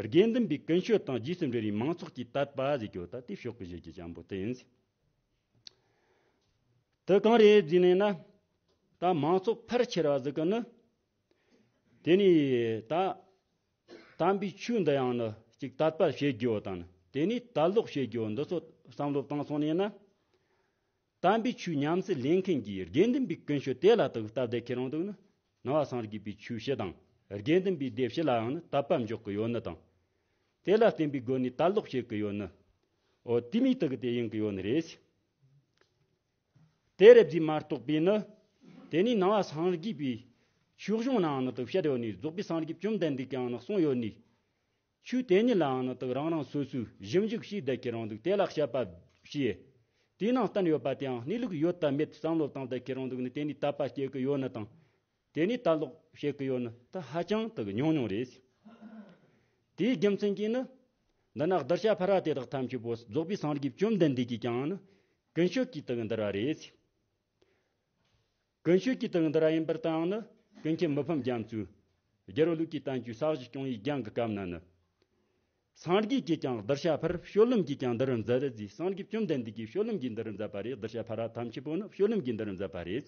དགེ་འདུན་པའི་ཀུན་སྤྱོད་དང་རྗེས་སུ་འབྲེལ་བའི་མང་ཚོགས་ཀྱི་དད་པ་ཟེར་རྒྱུ་ད་དེ་ཕྱོགས་ཀྱི་གཞི་རྒྱུ་ཅན་པོ་དེ་ཡིན། དེ་གང་རེད་ཟེར་ནས་ན། ད་མང་ཚོགས་ཕལ་ཆེ་བ་ཟིག་གི་ནི། དེ་ནས་ད། དམ་པའི་ཆོས་འདི་ཡང་ནི་ཅིག་དད་པ་བྱེད་རྒྱུ་དང་དེ་ནས་དད་ལོག་བྱེད་རྒྱུ་འདི་ཚོ་བསམ་བློ་བཏང་སོང་ནས་ན། དམ་པའི་ཆོས་ཉམས་སུ་ལེན་མཁན་གྱི་དགེ་འདུན་པའི་ཀུན་སྤྱོད་དེ་ལ་དག་སྟབས་བདེ་ཁྱེད་རང་འདུག་ནི། ནང་བ་སངས་རྒྱས་པའི་ཆོས་བཤད་དང་དགེ་འདུན་པའི་སྡེ་བཤད་ལའང་ནི་དད་པ་འཇོག་གི་ཡོད་ནི་དང་། དེ་ལ་བརྟེན་པའི་སྒོ་ནས་དད་ལོག་བྱེད་ཀྱི་ཡོད་ནི། འོ་དེ་མིན་དག་གི་དེ་ཡིན་གི་ཡོད་ནི་རེད། དེ་རེད་ཟེར་མ་གཏོགས་པས་ནི། དེ་ནས་ནང་བ་སངས་རྒྱས་པའི་ཆོས་གཞུང་ནའང་ནི་དག་བཤད་ཡོད་ནི་རྫོགས་པའི་སངས་རྒྱས་བཅོམ་ལྡན་འདས་ཀྱང་ནི་གསུངས་ཡོད་ནི། ཆོས་དེ་ཉིད་ལའང་ནི་དག་རང་རང་སོ་སོའི་ཞིབ་འཇུག་བྱས་བསྡད་ཁྱེད་རང་འདུག་དེ་ལ་དཔྱད་པ་བྱས། དེའི་ནང་བསྟན་ཡོད་པ་དེའང་གནས་ལུགས་ཡོད་དམ་མེད་བསམ་བློ་བཏང་བསྡད་ཁྱེད་རང་འདུག་ནི་དེ་ནས་དད་པ་སྐྱེ་གི་ཡོད་ནི་དང་། དེ་ནས་དད་ལོག་བྱེད་གི་ཡོད་ནི་ད་ཧ་ཅང་དག་ཉུང་ཉུང་རེད། དེའི་རྒྱུ་མཚན་གྱིས་ནི། འདི་ན་གདུལ་བྱ་ཕལ་བ་དེ་དག་ཐམས་ཅད་པོ་རྫོགས་པའི་སངས་རྒྱས་བཅོམ་ལྡན་འདས་ཀྱིས་ཀྱང་ནི་ཀུན་སྤྱོད་ཀྱིས་དག་འདུལ་བ་རེད། ཀུན་སྤྱོད་ཀྱིས་དག་འདུལ་བ་ཡིན་པར་དང་ནི་ཀུན་མཁྱེན་མི་ཕམ་རྒྱ་མཚོས་རྒྱལ་བ་ཀླུ་སྒྲུབ་ཀྱི་བསྟན་བཅོས་ས་གཞི་སྐྱོང་བའི་རྒྱན་གྱི་སྐབས་ན་ནི། སངས་རྒྱས་ཀྱིས་ཀྱང་གདུལ་བྱ་ཕལ་བ་སྤྱོད་ལམ་གྱིས་ཀྱང་འདུལ་བར་མཛད་ཟེར། སངས་རྒྱས་བཅོམ་ལྡན་འདས་ཀྱིས་སྤྱོད་ལམ་གྱིས་འདུལ་བར་མཛད་པ་རེད། གདུལ་བྱ་ཕལ་བ་ཐམས་ཅད་པོ་ནི་སྤྱོད་ལམ་གྱིས་འདུལ་བར་མཛད་པ་རེད།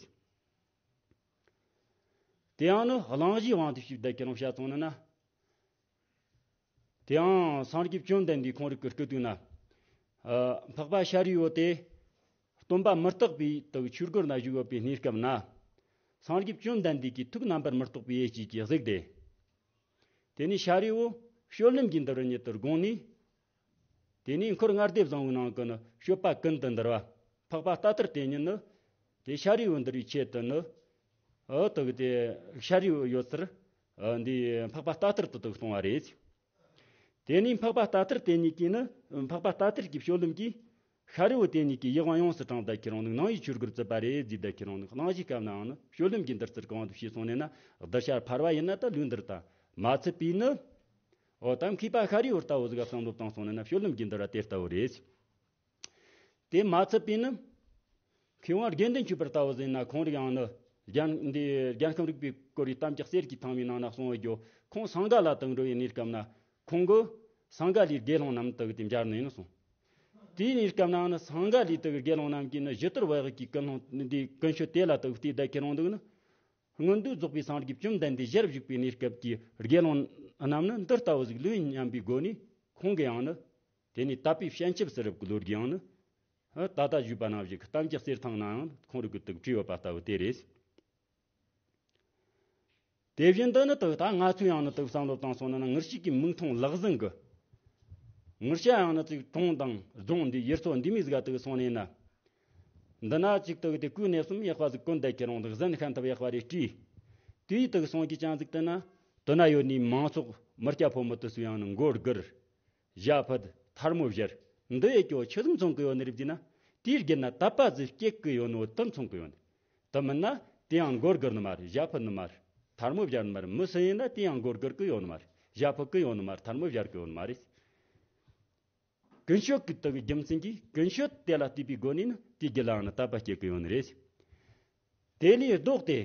དེ་ཡང་ནི་གླེང་གཞིའི་དབང་དུ་བྱས་བསྡད་ཀྱི་རུང་བཤད་སོང་ནི་ན། དེའང་སངས་རྒྱས་བཅོམ་ལྡན་འདས་ཁོང་རང་གི་སྐུ་དུས་ན། ཨ། འཕགས་པ་ཤཱ་རིའི་བུ་དེ་སྟོན་པ་མི་རྟག་པའི་དུ་ཆོས་སྒོར་ན་བཞུགས་ཡོད་པའི་གནས་སྐབས་ན། སངས་རྒྱས་བཅོམ་ལྡན་འདས་ཀྱི་ཐུགས་རྣམ་པར་མི་རྟོག་པའི་ཡེ་ཤེས་ཀྱིས་གཟིགས་ཏེ། དེ་ནས་ཤཱ་རིའི་བུ་སྤྱོད་ལམ་གྱིས་འདུལ་བ་ཉིད་དུ་དགོངས་ནས། དེ་ནས་འཁོར་ལྔ་སྡེ་བཟང་པོའི་ནང་གི་ནི་སྤྱོད་པ་ཀུན་ཏུ་འདུལ་བ། འཕགས་པ་རྟ་ཐར་དེ་ཉིད་ནི། དེ་ཤཱ་རིའི་བུ་འདུལ་བའི་ཆེད་དུ་ནི། ཨ། དག་དེ་ཤཱ་རིའི་བུ་ཡོད་ཚུལ། ཨ། འདི་འཕགས་པ་རྟ་ཐར་དུ་དག་གཏོང་བ་རེད། དེ་ནས་འཕགས་པ་རྟ་ཐར་དེ་ཉིད་ཀྱིས་ནི། འཕགས་པ་རྟ་ཐར་གྱི་སྤྱོད་ལམ་གྱིས། ཤཱ་རིའི་བུ་དེ་ཉིད་ཀྱི་ཡིད་དབང་ཡོངས་སུ་དྲངས་བསྡད་ཀྱི་རུང་ནི་ནང་བཞིན་ཆོས་སྒོར་བཙུད་པ་རེད་ཟེར་བསྡད་ཀྱི་རུང་ནི། གླེང་གཞིའི་སྐབས་ནའང་ནི་སྤྱོད་ལམ་གྱིས་འདུལ་ཚུལ་གང་དུ་བྱས་སོང་ནས་ན། གདུལ་བྱ་ཕལ་བ་ཡིན་ན་ད་ལུགས་འདིར་ད་མ་ཚུད་པས་ནི། འོ་ད་མཁས་པ་ཤཱ་རིའི་བུ་ལྟ་བུ་ཟིག་ག་བསམ་བློ་བཏང་སོང་ནས་ན་སྤྱོད་ལམ་གྱིས་འདུལ་བ་དེ་ལྟ་བུ་རེད། དེ་མ་ཚད་པས་ནི། མཁས་དབང་དགེ་འདུན་ཆོས་འཕེལ་ལྟ་བུ་ཟིན་ན་ཁོང་རིགས་ཡང་ནི། རྒྱན་འདི་རྒྱལ་ཁམས་རིག་པའི་སྐོར་བའི་གཏམ་རྒྱུད་གསེར་གྱི་ཐང་བའི་ནང་ན་གསུངས་ཡོད་རྒྱུ། ཁོང་སིངྒ་ལ་དུ་འགྲོ་བའི་གནས་སྐབས་ན། ཁོང་གིས་སིངྒ་ལའི་དགེ་སློང་རྣམས་དུ་དེ་མཇལ་ནས་ནི་གསུངས། དེའི་གནས་སྐབས་ན་ནི་སིངྒ་ལའི་དུ་དགེ་སློང་རྣམས་ཀྱིས་ནི་ཞི་དུལ་བག་གི་ཀུན་སློང་འདི་ཀུན་སྤྱོད་དེ་ལ་དུ་བལྟས་བསྡད་ཀྱི་རུང་འདུག་ནི། སྔོན་དུས་རྫོགས་པའི་སངས་རྒྱས་བཅོམ་ལྡན་འདས་ཞལ་བཞུགས་པའི་གནས་སྐབས་ཀྱི་དགེ་སློང་རྣམས་ནི་འདི་ལྟ་བུ་ཟིག་ལོས་སྙམ་པའི་སྒོ་ནས་ཁོང་གིས་ཡང་ནི། དེ་ནས་དད་པའི་སྤྱན་ཆབ་སུ་རུབ་ཀྱི་ལོ་རྒྱུས་ཡང་ནི། ད་ལྟ་བཞུགས་པ་ནང་བཞིན་གྱི་གཏམ་རྒྱུད་གསེར་ཐང་ནའང་ཁོང་རིགས་ཀྱི་དུག་བྲིས་ཡོད་པ་ལྟ་བུ་དེ་རེད། དེ་བཞིན་དུ་ནི་དུ་ད་ང་ཚོས་ཡང་ནི་དུ་བསམ་བློ་བཏང་སོང་ན་ནི་ངེད་ཅག་གི་མིག་མཐོང་ལག་ཟིན་གྱི། ངེད་ཅག་ཡང་ནི་ཅིག་གྲོང་དང་རྫོང་འདི་ཡུལ་ཚོ་འདི་མི་ཟིག་ག་དུ་སོང་ནས་ན། འདི་ན་ཅིག་དུ་དེ་སྐུ་གནས་གསུམ་ཡག་པ་ཟིག་ཀུན་བསྡད་ཀྱི་རུང་དུ་ཟིན་ཤན་ཐབས་ཡག་པ་རེ་བྲིས། དེའི་དུ་སོང་གི་ཅང་ཟིག་དུ་ན། དུ་ན་ཡོད་ནི་མང་ཚོགས་མི་སྐྱ་ཕོ་མོ་དུ་སུ་ཡང་ནི་མགོ་སྒུར། ཞྭ་ཕུད། ཐལ་མོ་སྦྱར། འདི་ཡི་སྐྱོ་ཆི་ཟིག་མཚོན་གི་ཡོད་ནི་རེད་ཟེར་ན། དེའི་རྒྱུད་ན་དད་པ་ཟིག་སྐྱེ་གི་ཡོད་ནོ་དེ་མཚོན་གི་ཡོད་ནི། དེ་མིན་ན་དེ་ཡང་མགོ་སྒུར་ནི་མ་རེད། ཞྭ་ཕུད་ནི་མ་རེད། ཐལ་མོ་སྦྱར་ནི་མ་རེད། མི་སུ་ཡིན་ན་དེ་ཡང་མགོ་སྒུར་གི་ཡོད་ནི་མ་རེད། ཞྭ་ཕུད་གི་ཡོད་ནི་མ་རེད། ཐལ་མོ་སྦྱར་གི་ཡོད་ནི་མ་རེད། ཀུན་སྤྱོད་ཀྱི་དག་གི་རྒྱུ་མཚན་གྱིས་ཀུན་སྤྱོད་དེ་ལ་བལྟས་པའི་སྒོ་ནས་ནི་དེའི་རྒྱུད་ལའང་ནི་དད་པ་སྐྱེ་གི་ཡོད་ནི་རེད། དེ་ལས་ལྡོག་སྟེ།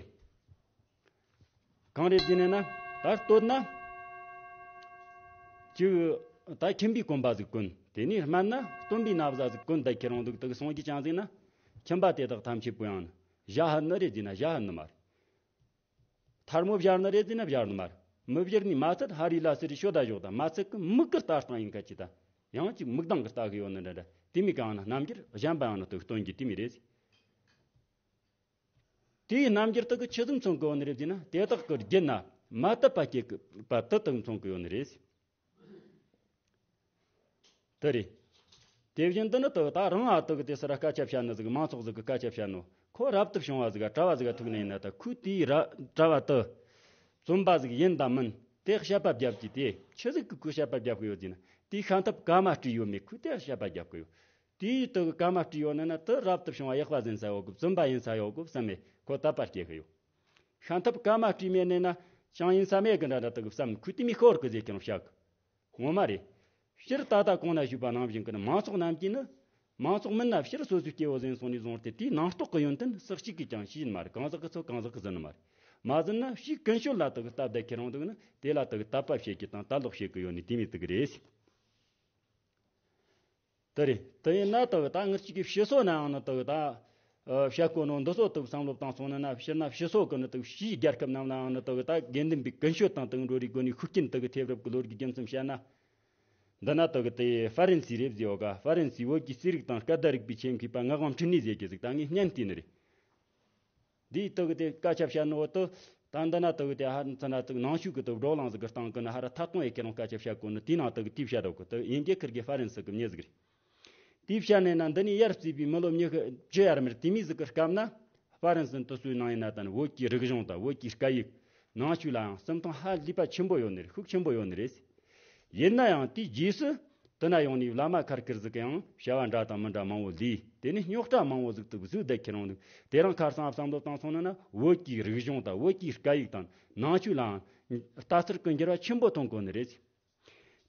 གང་རེད་ཟེར་ན། ད་སྟོད་ན། ཅིག་ད་ཁྱིམ་པའི་གོམ་པ་ཟིག་གོན། དེ་ནས་སྨད་ན་སྟོན་པའི་ན་བཟའ་ཟིག་གོན་བསྡད་ཁྱེར་འོང་འདུག་དུ་སོང་གི་ཅང་ཟིག་ན། ཁྱིམ་པ་དེ་དག་ཐམས་ཅད་པོ་ཡང་ནི། ཞྭ་ཕུད་ནི་རེད་ཟེར་ན་ཞྭ་ཕུད་ནི་མ་རེད། ཐལ་མོ་སྦྱར་ནི་རེད་ཟེར་ན་སྦྱར་ནི་མ་རེད། མི་སྦྱར་ནི་མ་ཚད་ཧ་རི་ལ་སི་རི་ཤོ་ད་ཞོག་དང་མ་ཚད་ཀི་མིག་གི་ལྟ་སྟངས་ཡིན་ཁ་ཅི་ད། ཡང་ཅིག་མིག་མདངས་ཀྱི་ལྟ་གི་ཡོད་ནི་འདྲ་འདྲ། དེ་མི་གང་ན་རྣམ་འགྱུར་གཞན་པ་ཡང་ན་དུ་སྟོན་གྱི་དེ་མི་རེད། དེའི་རྣམ་འགྱུར་དག་གི་ཆི་ཟིག་མཚོན་གི་ཡོད་ནི་རེད་ཟེར་ན་དེ་དག་གི་རྒྱུད་ན་མ་དད་པ་སྐྱེ་གི་པ་དེ་དག་མཚོན་གི་ཡོད་ནི་རེད། དེ་རེད། དེ་བཞིན་དུ་ནི་དུ་ད་རང་ཨ་དུ་གི་དེ་སར་སྐད་ཆ་བཤད་ནི་ཟིག་མང་ཚོགས་ཟིག་གི་སྐད་ཆ་བཤད་ནོ་ཁོ་རབ་ཏུ་བྱུང་བ་ཟིག་གྲྭ་བ་ཟིག་ཐུག་ནས་ཡིན་ན་ད་ཁོས་དེའི་ར་གྲྭ་བ་དུ་བཙུན་པ་ཟིག་ཡིན་དང་མིན་དེ་བཤད་པ་རྒྱབ་ཀྱི་དེ་ཆི་ཟིག་གི་ཁོས་བཤད་པ་རྒྱབ་གི་ཡོད་ཟེར་ན་དེའི་ཤན་ཐབས་ཀ་མ་སྤྲས་ཡོད་མེད་ཁོས་དེ་བཤད་པ་རྒྱབ་གི་ཡོད། དེའི་དུ་གི་ཀ་མ་སྤྲས་ཡོད་ནི་ན་དུ་རབ་ཏུ་བྱུང་བ་ཡག་པ་ཟིན་ས་ཡོད་གི་བཙུན་པ་ཡིན་ས་ཡོད་གི་བསམ་མེད་ཁོ་དད་པ་སྐྱེ་གི་ཡོད། ཤན་ཐབས་ཀ་མ་སྤྲས་མེད་ནི་ན་ཅང་ཡིན་ས་མེད་གི་འདྲ་འདྲ་དུ་གི་བསམ་ཁོས་དེ་མི་ཤོར་གི་ཟེར་ཀྱང་བཤད་གི་ངོ་མ་རེད། སྤྱིར་ད་ལྟ་གོང་ན་ཞུས་པ་ནང་བཞིན་གྱི་ནི་མང་ཚོགས་རྣམས་ཀྱིས་ནི། མང་ཚོགས་མིན་ན་སྤྱིར་སོ་སོའི་སྐྱེ་བོ་ཟིན་སོང་ནས་བཟུང་སྟེ་དེའི་ནང་རྟོགས་ཀྱི་ཡོན་ཏན་སུ་གཅིག་གིས་ཀྱང་ཤེས་ཡིན་མ་རེད། གང་ཟག་གི་ཚོ་གང་ཟག་གིས་ཟིན་ནི་མ་རེད། མ་ཟིན་ན་ཕྱིའི་ཀུན་སྤྱོད་ལ་དག་གི་སྟབས་བདེ་ཁྱེར་འོང་འདུག་ནི་དེ་ལ་དག་གི་དད་པ་བྱེད་རྒྱུ་དང་དད་ལོག་བྱེད་ཀྱི་ཡོད་ནི་དེ་མི་དག་རེད། དེ་རེད། དེ་ཡིན་ན་དག་ད་ངེད་ཅིག་གི་ཕྱི་སོ་ནའང་ནི་དག་ད། ཨ། བཤད་དགོས་ནོ་འདི་ཚོ་དག་བསམ་བློ་བཏང་སོང་ན་ན་ཕྱིར་ན་ཕྱི་སོ་གི་ནི་དག་ཕྱིའི་རྒྱལ་ཁབ་རྣམས་ལའང་ནི་དག་ད་དགེ་འདུན་པའི་ཀུན་སྤྱོད་དང་དག་འགྲོ་རིགས་དགོས་ནི་ཤུགས་རྐྱེན་དག་གི་ཐེབས་རབས་ཀྱི་ལོ་རྒྱུས་རྒྱུ་མཚན་བཤད་ན། འདི་ན་དག་དེ་ཧྥ་རན་སི་རེད་ཟེར་ཡོད་ག་ཧྥ་རན་སིའི་བོད་ཀྱི་རྩིས་རིག་དང་སྐད་བརྡ་རིག་པའི་ཆེད་མཁས་པ་ངག་དབང་འཕྲིན་ལས་ཟེར་གྱི་ཟིག་ད་ངས་བརྙན་བལྟས་ནི་རེད། འདིའི་དག་དེ་སྐད་ཆ་བཤད་ནོ་དུ། ད་འདི་ན་དག་དེ་ཧ་ཚ་ན་དག་ནང་ཆོས་ཀྱི་དུ་བགྲོ་གླེང་ཟིག་གི་སྟེང་གི་ན་ཧ་ར་ཐ་སྟོང་ཡེ་ཁྱེད་རང་སྐད་ཆ་བཤད་གོ་ནི་དེའི་ནང་དག་དེ་བཤད་རོགས་གི་དུ་དབྱིན་སྐད་ཁིར་གི་ཧྥ་རན་སི་གི་མྱི་ཟིག་རེད། དེའི་བཤད་ནས་ན་འདི་ནས་ཡར་བརྩིས་པའི་མི་ལོ་ཉི་ཤུ་བཅུ་ཡར་མར་དེ་མི་ཟིག་གི་སྐབས་ན། ཧྥ་རན་སི་དུ་སུའི་ནང་ཡིན་ན་ད་ནི་བོད་ཀྱི་རིག་གཞུང་དང་བོད་ཀྱི་སྐད་ཡིག་ནང་ཆོས་ལའང་སེམས་ཐང་ཧ་ལས་པ་ཆེན་པོ་ཡོད་ནི་རེད། ཤུགས་ཆེན་པོ་ཡོད་ནི་རེད། ཡིན་ན་ཡང་དེའི་རྗེས་སུ། དེ་ན་ཡོང་ནས་བླ་མ་ཁར་ཁིར་ཟིག་གིས་ཡང་བྱ་བ་འདྲ་དང་མི་འདྲ་མང་བོ་ལས། དེ་ནས་རྙོག་དྲ་མང་བོ་ཟིག་ཏུ་བཟོས་བསྡད་ཁྱེར་འོང་འདུག་དེ་རིང་ཁ་སང་བསམ་བློ་བཏང་སོང་ན་ན་བོད་ཀྱི་རིག་གཞུང་དང་བོད་ཀྱི་སྐད་ཡིག་དང་ནང་ཆོས་ལའང་ལྟ་ཚུལ་གྱི་འགྱུར་བ་ཆེན་པོ་ཐོན་གོ་ནི་རེད།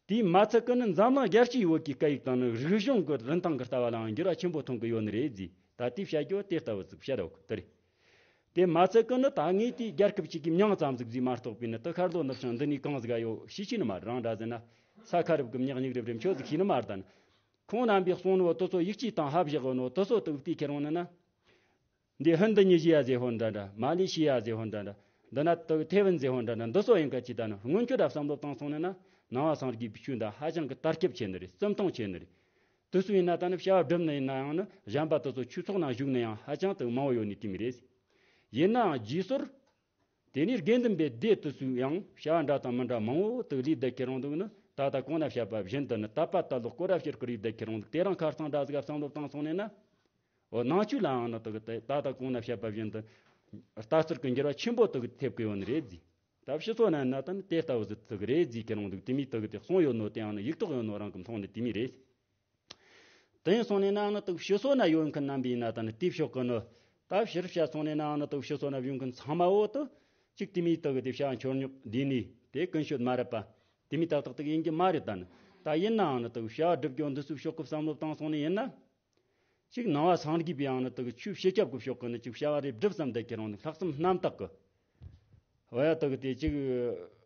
དེས་མ་ཚད་ཀྱི་ནི་འཛམ་གླིང་རྒྱལ་སྤྱིའི་བོད་ཀྱི་སྐད་ཡིག་དང་ནི་རིག་གཞུང་གི་རིན་ཐང་གི་ལྟ་བ་ལའང་འགྱུར་བ་ཆེན་པོ་ཐོན་གི་ཡོད་ནི་རེད་ཟེར། ད་དེའི་བཤད་རྒྱུ་དེ་ལྟ་བུ་ཟིག་བཤད་རོགས་དེ་རེད། དེ་མ་ཚད་ཀྱི་ནི་ད་ངས་དེའི་རྒྱལ་ཁབ་ཅིག་གི་མྱིང་ཙམ་ཟིག་ཟེར་མ་གཏོགས་པའི་ནི་དེ་ཤར་ལྷོ་ནུབ་བྱང་འདི་ནས་གང་ཟིག་ག་ཡོད་ཤེས་ཀྱི་ནི་མ་རེད། རང་འདྲ་ཟེར་ན་ས་ཁ་རུབ་ཀྱི་མྱི་རྙིག་རིབ་རིབ་ཆོས་ཟིག་ཤེས་ནི་མ་རེད། ད་ནི་ཁོང་རྣམ་པས་གསུངས་ནོ་དེ་ཚོ་ཡིག་ཆ་དང་ཧ་བཞག་གི་ནོ་དེ་ཚོ་དེ་བལྟས་ཁྱེར་འོང་ནི་ན། འདི་ཧིན་དི་ཉི་ཞི་ཡ་ཟེར་ཧོན་འདྲ་འདྲ། མ་ལེ་ཤི་ཡ་ཟེར་ཧོན་འདྲ་འདྲ། འདི་ན་དེ་ཐེ་ཝན་ཟེར་ཧོན་འདྲ་འདྲ། འདི་ཚོ་ཡིན་ཁ་ཅིག་ད་ནི་སྔོན་ཆད་ར་བསམ་བློ་བཏང་སོང་ནི་ན། ནང་པ་སངས་རྒྱས་པའི་ཆོས་འདི་ཧ་ཅང་གི་དར་ཁྱབ་ཆེ་ནི་རེད། བརྩི་མཐོང་ཆེ་ནི་རེད། དེ་ཚོ་ཡིན་ན་ད་ནི་བྱ་བ་སྒྲུབ་ནི་ཡིན་ན་ཡང་ནི་གཞན་པ་དེ་ཚོ་ཆོས་ཚོགས་ནང་ཞུགས་ནི་ཡང་ཧ་ཅང་དུ་མང་བོ་ཡོད་ནི་དེ་མི་རེད། ཡིན་ནའང་རྗེས་སོར། དེ་ནས་དགེ་འདུན་པའི་སྡེ་དེ་ཚོས་ཡང་བྱ་བ་འདྲ་དང་མི་འདྲ་མང་བོ་དུ་ལས་བསྡད་ཁྱེར་འོང་འདུག་ནི། ད་ལྟ་གོང་ན་བཤད་པ་བཞིན་དུ་ནི་དད་པ་དད་ལོག་སྐོར་ར་ཕྱིར་ཁུར་ཡིས་བསྡད་ཁྱེར་འོང་འདུག་དེ་རིང་ཁ་སང་འདྲ་ཟིག་ག་བསམ་བློ་བཏང་སོང་ནས་ན། འོ་ནང་ཆོས་ལའང་ནི་དུ་གི་དེ་ད་ལྟ་གོང་ན་བཤད་པ་བཞིན་དུ་ལྟ་ཚུལ་གྱི་འགྱུར་བ་ཆེན་པོ་དུ་གི་ཐེབས་ཀྱི་ཡོད་ནི་རེད་ཟེར། ད་ཕྱི་སོ་ན་ན་ད་ནི་དེ་ལྟ་བུ་ཟིག་དུ་གི་རེད་ཟེར་ཁྱེར་འོང་འདུག་དེ་མིན་དུ་གི་དེ་གསུངས་ཡོད་ནོ་དེའང་ནི་ཡིག་ཐོག་ཡོད་ནོ་རང་གི་མཐོང་ནི་དེ་མིན་རེད། དེ་ཡིན་སོང་ནས་ནའང་ནི་དུ་ཕྱི་སོ་ན་ཡོད་མཁན་རྣམ་པས་ཡིན་ན་ད་ནི་དེའི་ཕྱོགས་ཀྱི་ནི། ད་ཕྱིར་བཤད་སོང་ནས་ནའང་ནི་དུ་ཕྱི་སོ་ན་ཡོད་མཁན་ཚང་མ་འོ་དུ། གཅིག་དེ་མིན་དུ་གི་དེ་བྱ་བ་འཁྱོར་ཉོག་འདི་ནི་དེ་ཀུན་སྤྱོད་མ་རབས་པ། དེ་མིན་ཏག་ཏག་ཏག་ཡིན་གྱི་མ་རེད། ད་ནི་ད་ཡིན་ནའང་ནི་དུ་བྱ་བ་སྒྲུབ་རྒྱུ་འདི་ཚོའི་ཕྱོགས་ཀྱི་བསམ་བློ་བཏང་སོང་ནས་ཡིན་ན། གཅིག་ནང་པ་སངས་རྒྱས་པའི་ཡང་ནི་དུ་གི་ཆོས་སྤྱི་ཁྱབ་ཀྱི་ཕྱོགས་ཀྱི་ནི་གཅིག་བྱ་བ་རེ་སྒྲུབ་བསམ་བསྡད་ཀྱི་རང་ནི་ལྷག་བསམ་རྣམ་དག་གི། འོ་ཡ་དུ་གི་དེ་གཅིག་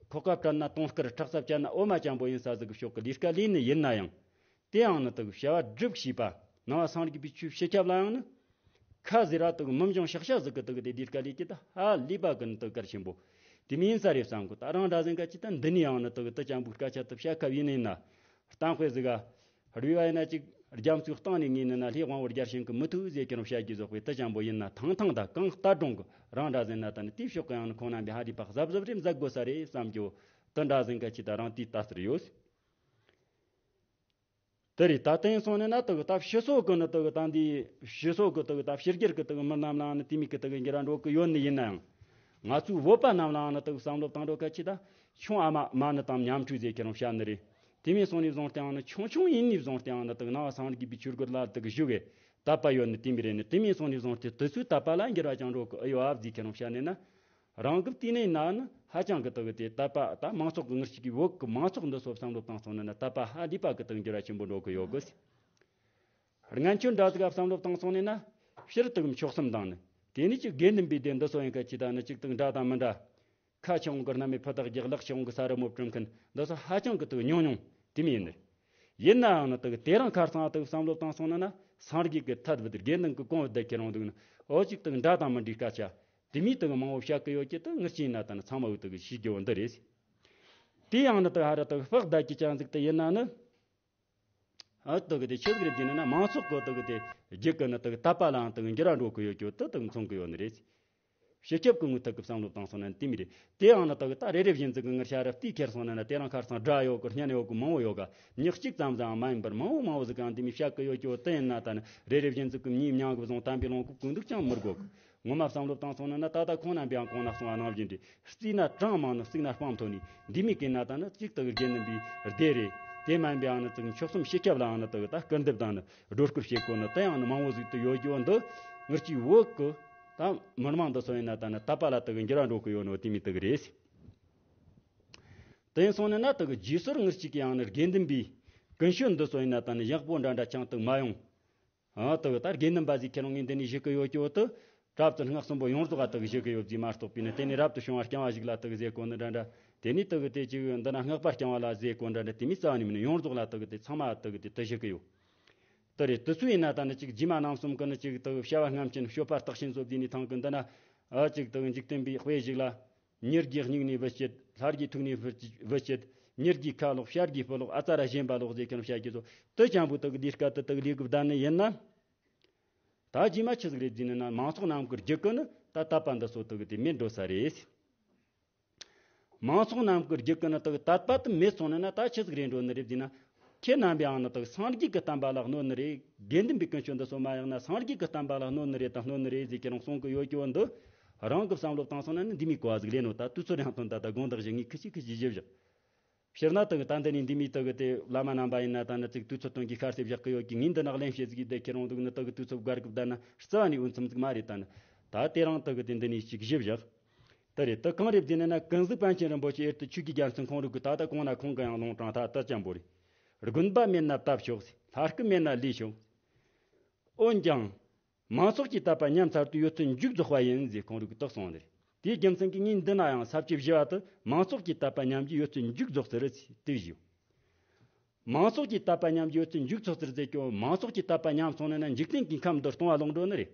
ཁོག་པ་བཀྲུས་ན་དུང་དཀར། ཁྲག་རྩ་བཅད་ན་འོ་མ་ཅན་པོ་ཡིན་ས་ཟིག་གི་ཕྱོགས་ཀྱི་ལས་ཀ་ལས་ནི་ཡིན་ན་ཡང་། དེ་ཡང་ནི་དུ་གི་བྱ་བ་སྒྲུབ་ཤེས་པ། ནང་པ་སངས་རྒྱས་པའི་ཆོས་སྤྱི་ཁྱབ་ལ་ཡང་ནི། ཁ་ཟེར་ར་དུ་གི་མི་འབྱུང་ཤག་ཤག་ཟིག་གི་དུ་གི་དེ་ལས་ཀ་ལས་ཀྱི་ད་ཧ་ལས་པ་གི་ནི་དུ་གར་ཆེན་པོ། དེ་མིན་ས་རེད་བསམ་གི། ད་རང་འདྲ་ཟིག་ག་ཅི་ད་འདི་ནི་ཡང་ནི་དུ་གི་དུ་ཅན་པོའི་སྐད་ཆ་དུ་བཤད་ཁ་བ་ཡིན་ནི་ན། གཏམ་དཔེ་ཟིག་ག་རུས་པ་ཡིན་ན་ཅིག་རྒྱ་མཚོའི་གཏིང་ནས་ངེས་ནི་ན་ལྷའི་དབང་པོ་རྒྱལ་ཞིང་གི་མི་ཐུབ་ཟེར་ཀྱི་རུང་བཤད་རྒྱུ་ཟོག་པའི་དུ་ཅན་པོ་ཡིན་ན་ཐང་ཐང་ད་གང་ལྟར་སྒྲུང་གི་རང་འདྲ་ཟིན་ན་ད་ནི་དེའི་ཕྱོགས་ཀྱི་ཡང་ནི་ཁོང་རྣམ་པའི་ཧ་རི་པ་གཟབ་གཟབ་རེ་མཛད་དགོས་ས་རེད་བསམ་རྒྱུ། དུ་འདྲ་ཟིན་ག་ཅི་ད་རང་དེའི་ལྟ་ཟེར་ཡོད། དེ་རེད། ད་བསྟན་སོང་ནི་ན་དུ་གི་ད་ཕྱི་སོ་གི་ནི་དུ་གི་ད་འདི་ཕྱི་སོ་གི་དུ་གི་ད་ཕྱི་རྒྱལ་གི་དུ་གི་མི་རྣམས་ལའང་ནི་དེ་མིག་གི་དུ་གི་འགྱུར་བ་འགྲོ་གི་ཡོད་ནི་ཡིན་ནའང་། ང་ཚོའི་བོད་པ་རྣམས་ལའང་ནི་དུ་གི་བསམ་བློ་བཏང་འགྲོ་ག་ཅི་ད། ཆུང་ཨ་མ་མ་ནི་དང་མཉམ་འཁྲུག་ཟེར་ཁྱེར་རང་བཤད་ནི་རེད། དེ་མིན་སོང་ནས་བཟུང་སྟེའང་ནི་ཆུང་ཆུང་ཡིན་ནས་བཟུང་སྟེའང་ནི་དུ་གི་ནང་པ་སངས་རྒྱས་པའི་ཆོས་སྒོ་ལ་དུ་གི་བཞུགས་གི་དད་པ་ཡོད་ནི་དེ་མི་རེད་ནི། དེ་མིན་སོང་ནས་བཟུང་སྟེ་དུ་ཚོའི་དད་པ་ལ་འགྱུར་བ་ཅང་འགྲོ་གི་ཨེ་ཡོད་ཨ་ཟེར་ཁྱེར་རང་བཤད་ནི་ན། རང་གི་བལྟས་ནས་ན་ནི་ཧ་ཅང་གི་དུ་གི་དེ་དད་པ་ད་མང་ཚོགས་ཀྱི་ངར་ཞིག་གི་བོད་ཀྱི་མང་ཚོགས་འདི་ཚོ་བསམ་བློ་བཏང་སོང་ནི་ན་དད་པ་ཧ་ལས་པ་གི་དུ་འགྱུར་བ་ཆེན་པོ་འགྲོ་གི་ཡོད་གི། སྔན་ཆད་འདྲ་ཟིག་ག་བསམ་བློ་བཏང་སོང་ནི་ན་ཕྱིར་དུ་གི་མཆོག་གསུམ་དང་ནི་དེ་ནས་ཅིག་དགེ་འདུན་པའི་སྡེ་འདི་ཚོ་ཡིན་ཁ་ཅི་ད་ནི་ཅིག་དུ་འདྲ་དང་མི་འདྲ། ཁ་ཆེ་འོང་གི་གནམ་མེད་ཕུ་ཐག་རྒྱག་ལག་ཆེ་འོང་གི་ས་རི་མོ་བྲུམ་མཁན་འདི་ཚོ་ཧ་ཅང་གི་དུ་ཉུང་ཉུང་དེ་མི་ཡིན་ནི། ཡིན་ནའང་ནི་དུ་གི་དེ་རིང་ཁ་སང་དུ་བསམ་བློ་བཏང་སོང་ནི་ན་སངས་རྒྱས་ཀྱི་ཐད་བུད་དགེ་འདུན་གྱི་གོང་བུད་ཁྱེར་འོང་འདུག་ནི་འོ་ཅིག་དུ་འདྲ་དང་མི་འདྲའི་སྐད་ཆ། དེ་མིན་དུ་མང་བོ་བཤད་གི་ཡོད་ཀྱི་དུ་ངར་ཅི་ཡིན་ན་ད་ནི་ཚང་མ་འུ་དུ་གི་ཤེས་རྒྱུ་བོ་འདི་རེད། དེ་ཡང་ནི་དུ་ཧ་ར་དུ་དཔག་བསྡད་ཀྱི་ཅན་ཟིག་དུ་ཡིན་ན་ནི། ཨ་དུ་གི་དེ་ཆོས་ཟིག་རེད་ཀྱི་ནི་ན་མང་ཚོགས་གི་དུ་གི་དེ་རྒྱུད་གི་ནི་དུ་གི་དད་པ་ལའང་དུ་གི་འགྱུར་བ་འགྲོ་གི་ཡོད་ཀྱི་དུ་དུ་མཚོན་གི་ཡོད་ནི་རེད། སྤྱི་ཁྱབ་ཀྱི་ངོས་ཐད་ཀྱི་བསམ་བློ་བཏང་སོང་ན་དེ་མི་རེད། དེ་ཡང་ནི་དུ་གི་ད་རེ་རེ་བཞིན་ཟིག་གི་ངར་ཤ་ར་བལྟས་ཁྱེར་སོང་ན་ན་དེ་རིང་ཁ་སང་དགྲ་ཡོད་གི་གཉེན་ཡོད་གི་མང་བོ་ཡོད་ག་མྱི་གཅིག་ཙམ་ཟིག་མ་ཡིན་པར་མང་བོ་མང་བོ་ཟིག་གང་དེ་མི་བཤད་གི་ཡོད་ཀྱི་དུ་ཡིན་ན་ད་ནི་རེ་རེ་བཞིན་ཟིག་གི་མྱིའི་མྱིང་གི་བཟུང་དམ་པའི་ལོངས་སྐུ་གུ་འདུག་ཅང་མི་དགོ་གི། ངོ་མ་བསམ་བློ་བཏང་སོང་ན་ན་ད་ལྟ་ཁོང་རྣམ་པའང་གོང་ན་གསུངས་པ་ནང་བཞིན་ཏེ་བརྩིས་ན་གྲངས་མང་ནི་བརྩིགས་ན་སྤང་མཐོ་ནི་འདི་མི་གིས་ན་ད་ནི་གཅིག་ཏུ་དགེ་འདུན་པའི་སྡེ་རེད། དེ་མིན་པའང་ནི་ཙིག་མཆོག་གསུམ་སྤྱི་ཁྱབ་ལའང་ནི་དུ་ད་སྐུར་འདེབས་དང་ནི་སྒྲོ་སྐུར་བྱེད་དགོས་ནི་དེ་ཡང་ནི་མང་བོ་ཟིག་ཏུ་ཡོད་རྒྱུ་འདི་ངར་གྱི་བོད་ཀྱི་ད་མི་མང་འདི་ཚོ་ཡིན་ན་ད་ནི་དད་པ་ལ་དུ་འགྱུར་བ་འགྲོ་གི་ཡོད་ནོ་དེ་མི་དུ་གི་རེད། དེ་ཡིན་སོང་ནི་ན་དུ་གི་རྗེས་སོར་ངར་གཅིག་གི་ཡང་ནི་དགེ་འདུན་པའི་ཀུན་སྤྱོད་འདི་ཚོ་ཡིན་ན་ད་ནི་ཡག་པོ་འདྲ་འདྲ་ཅང་དུ་མ་ཡོང་། ཨ་དུ་ད་དགེ་འདུན་པ་ཟིག་ཁྱེད་རང་ངས་འདི་ནས་བཞུགས་ཀྱི་ཡོད་ཀྱི་འོ་དུ། གྲྭ་བཙུན་སྔགས་གསུམ་པོ་ཡོངས་རྫོགས་ལ་དུ་བཞུགས་ཀྱི་ཡོད་ཟིག་མ་གཏོགས་པས་ནི་དེ་ནས་རབ་ཏུ་བྱུང་བ་རྐྱང་བ་ཞིག་ལ་དུ་ཟེར་གོ་ནི་འདྲ་འདྲ། དེ་ནས་དུ་དེ་ཅིག་འདི་ན་སྔགས་པ་རྐྱང་བ་ལ་ཟེར་གོ་འདྲ་འདྲ་དེ་མི་རྩ་བ་ནས་མིན་ནི་ཡོངས་རྫོགས་ལ་དུ་དེ་ཚང་མ་དུ་དེ་དུ་བཞུགས་ཀྱི་ཡོད། དུ་རེད་དུ་ཚོད་ཡིན་ན་ད་ནི་ཅིག་རྗེས་མ་རྣམ་གསུམ་གི་ནི་ཅིག་དུ་བྱ་བ་རྔམ་ཆེན་སྤྱོད་པ་རྟགས་ཆེན་བཟོ་བཟླས་ནས་ཐང་གི་འདི་ན། ཨ་ཅིག་དུ་འཇིག་རྟེན་པའི་དཔེ་ཞིག་ལ། མྱི་དགེ་སྙིང་ནས་བུ་སྐྱེད། ལྷ་དགེ་ཐུགས་ནས་བུ་སྐྱེད། མྱི་དགེ་ཁ་ལོག་བྱ་དགེ་སྤུ་ལོག་ཨ་ཙ་ར་ཞེན་པ་ལོག་ཟེར་ཁྱོད་བྱ་རྒྱུ་ཚོ་དུ་ཅང་བུ་དུ་གི་ལས་ཀ་དུ་དུ་ལས་གི་བདའ་ནི་ཡིན་ན། ད་རྗེས་མ་ཆི་ཟིག་རེད་ཟེར་ན་མང་ཚོགས་རྣམས་ཀྱི་རྒྱུད་ཀྱི་ནི་ད་དད་པ་འདི་ཚོ་དུ་གི་དེ་མེད་འགྲོ་ས་རེད། མང་ཚོགས་རྣམས་ཀྱི་རྒྱུད་ཀྱི་ནི་དུ་གི་དད་པ་དུ་མེད་སོང་ནི་ན་ད་ཆི་ཟིག་རེད་འགྲོ་ནི་རེད་ཟེར་ན། ཁྱེད་རྣམ་པའང་ནི་དག་སངས་རྒྱས་ཀྱི་བསྟན་པ་ལ་གནོད་ནི་རེད། དགེ་འདུན་པའི་ཀུན་སྤྱོད་འདི་ཚོ་མ་ཡག་ན་སངས་རྒྱས་ཀྱི་བསྟན་པ་ལ་གནོད་ནི་རེད་དང་གནོད་ནི་རེད་ཟེར་ཁྱེད་རང་གསུང་གི་ཡོད་ཀྱི་འདི། རང་གི་བསམ་བློ་བཏང་སོང་ན་ནི་འདི་མི་གོ་བ་ཟིག་ལས་ནོ་ད་དུས་ཚོད་རིང་ཐོན་ད་ད་དགོངས་དག་ཞིག་ངས་ཁི་ཆི་ཁི་ཆི་ཞིབ་བཞག་ཕྱིར་ན་དག་ད་འདི་ནི་འདི་མི་དག་དེ་བླ་མ་རྣམ་པ་ཡིན་ན་ད་ནི་ཅིག་དུས་ཚོད་སྟོན་གྱི་ཤར་སེ་བཞག་གི་ཡོད་ཀྱི་ངས་འདི་ནག་ལེན་བྱེད་ཟིག་གི་བསྡད་ཁྱེད་རང་འདུག་ནི་དག་གི་དུས་ཚོད་བགར་གི་བསྡད་ན་རྩ་བ་ནས་འོས་འཚམ་ཟིག་མ་རེད་ད་ནི། ད་དེ་རང་དག་གི་དེ་འདི་ནས་ཅིག་ཞིབ་བཞག་དེ་རེད། དེ་གང་རེད་ཟེར་ན། ཀུན་གཟིགས་པཎ་ཆེན་རིན་པོ་ཆེ་ཨེར་ཏེ་ཆོས་ཀྱི་རྒྱལ་མཚན་ཁོང་རང་གི་ད་ལྟ་གོང་ན་ཁོང་གི་ཡང་ལུང་དྲངས་ཐལ། དེ་ཅན་པོ་རེད། དགོན་པ་མེད་ན་བཏབ་ཆོག་ཟེར། ལྷ་སྐུ་མེད་ན་ལས་ཆོག་ཟེར། འོན་ཀྱང་། མང་ཚོགས་ཀྱི་དད་པ་ཉམས་ཚར་དུས་ཡོད་ཚད་མཇུག་རྫོགས་པ་ཡིན་ཟེར་ཁོང་རང་གིས་དེ་གསུངས་ནི་རེད། དེའི་རྒྱུ་མཚན་གྱིས་ངས་འདི་ན་ཡང་ས་བཅད་བཞི་བ་དེ་མང་ཚོགས་ཀྱི་དད་པ་ཉམས་རྒྱུ་ཡོད་ཚད་མཇུག་རྫོགས་ཟེར་ཟེར་དེ་བཞི། མང་ཚོགས་ཀྱི་དད་པ་ཉམས་རྒྱུ་ཡོད་ཚད་མཇུག་རྫོགས་ཟེར་ཟེར་གྱི། མང་ཚོགས་ཀྱི་དད་པ་ཉམས་སོང་ནས་ན་འཇིག་རྟེན་གྱི་ཁམས་འདི་སྟོང་བ་ལོག་འགྲོ་ནི་རེད།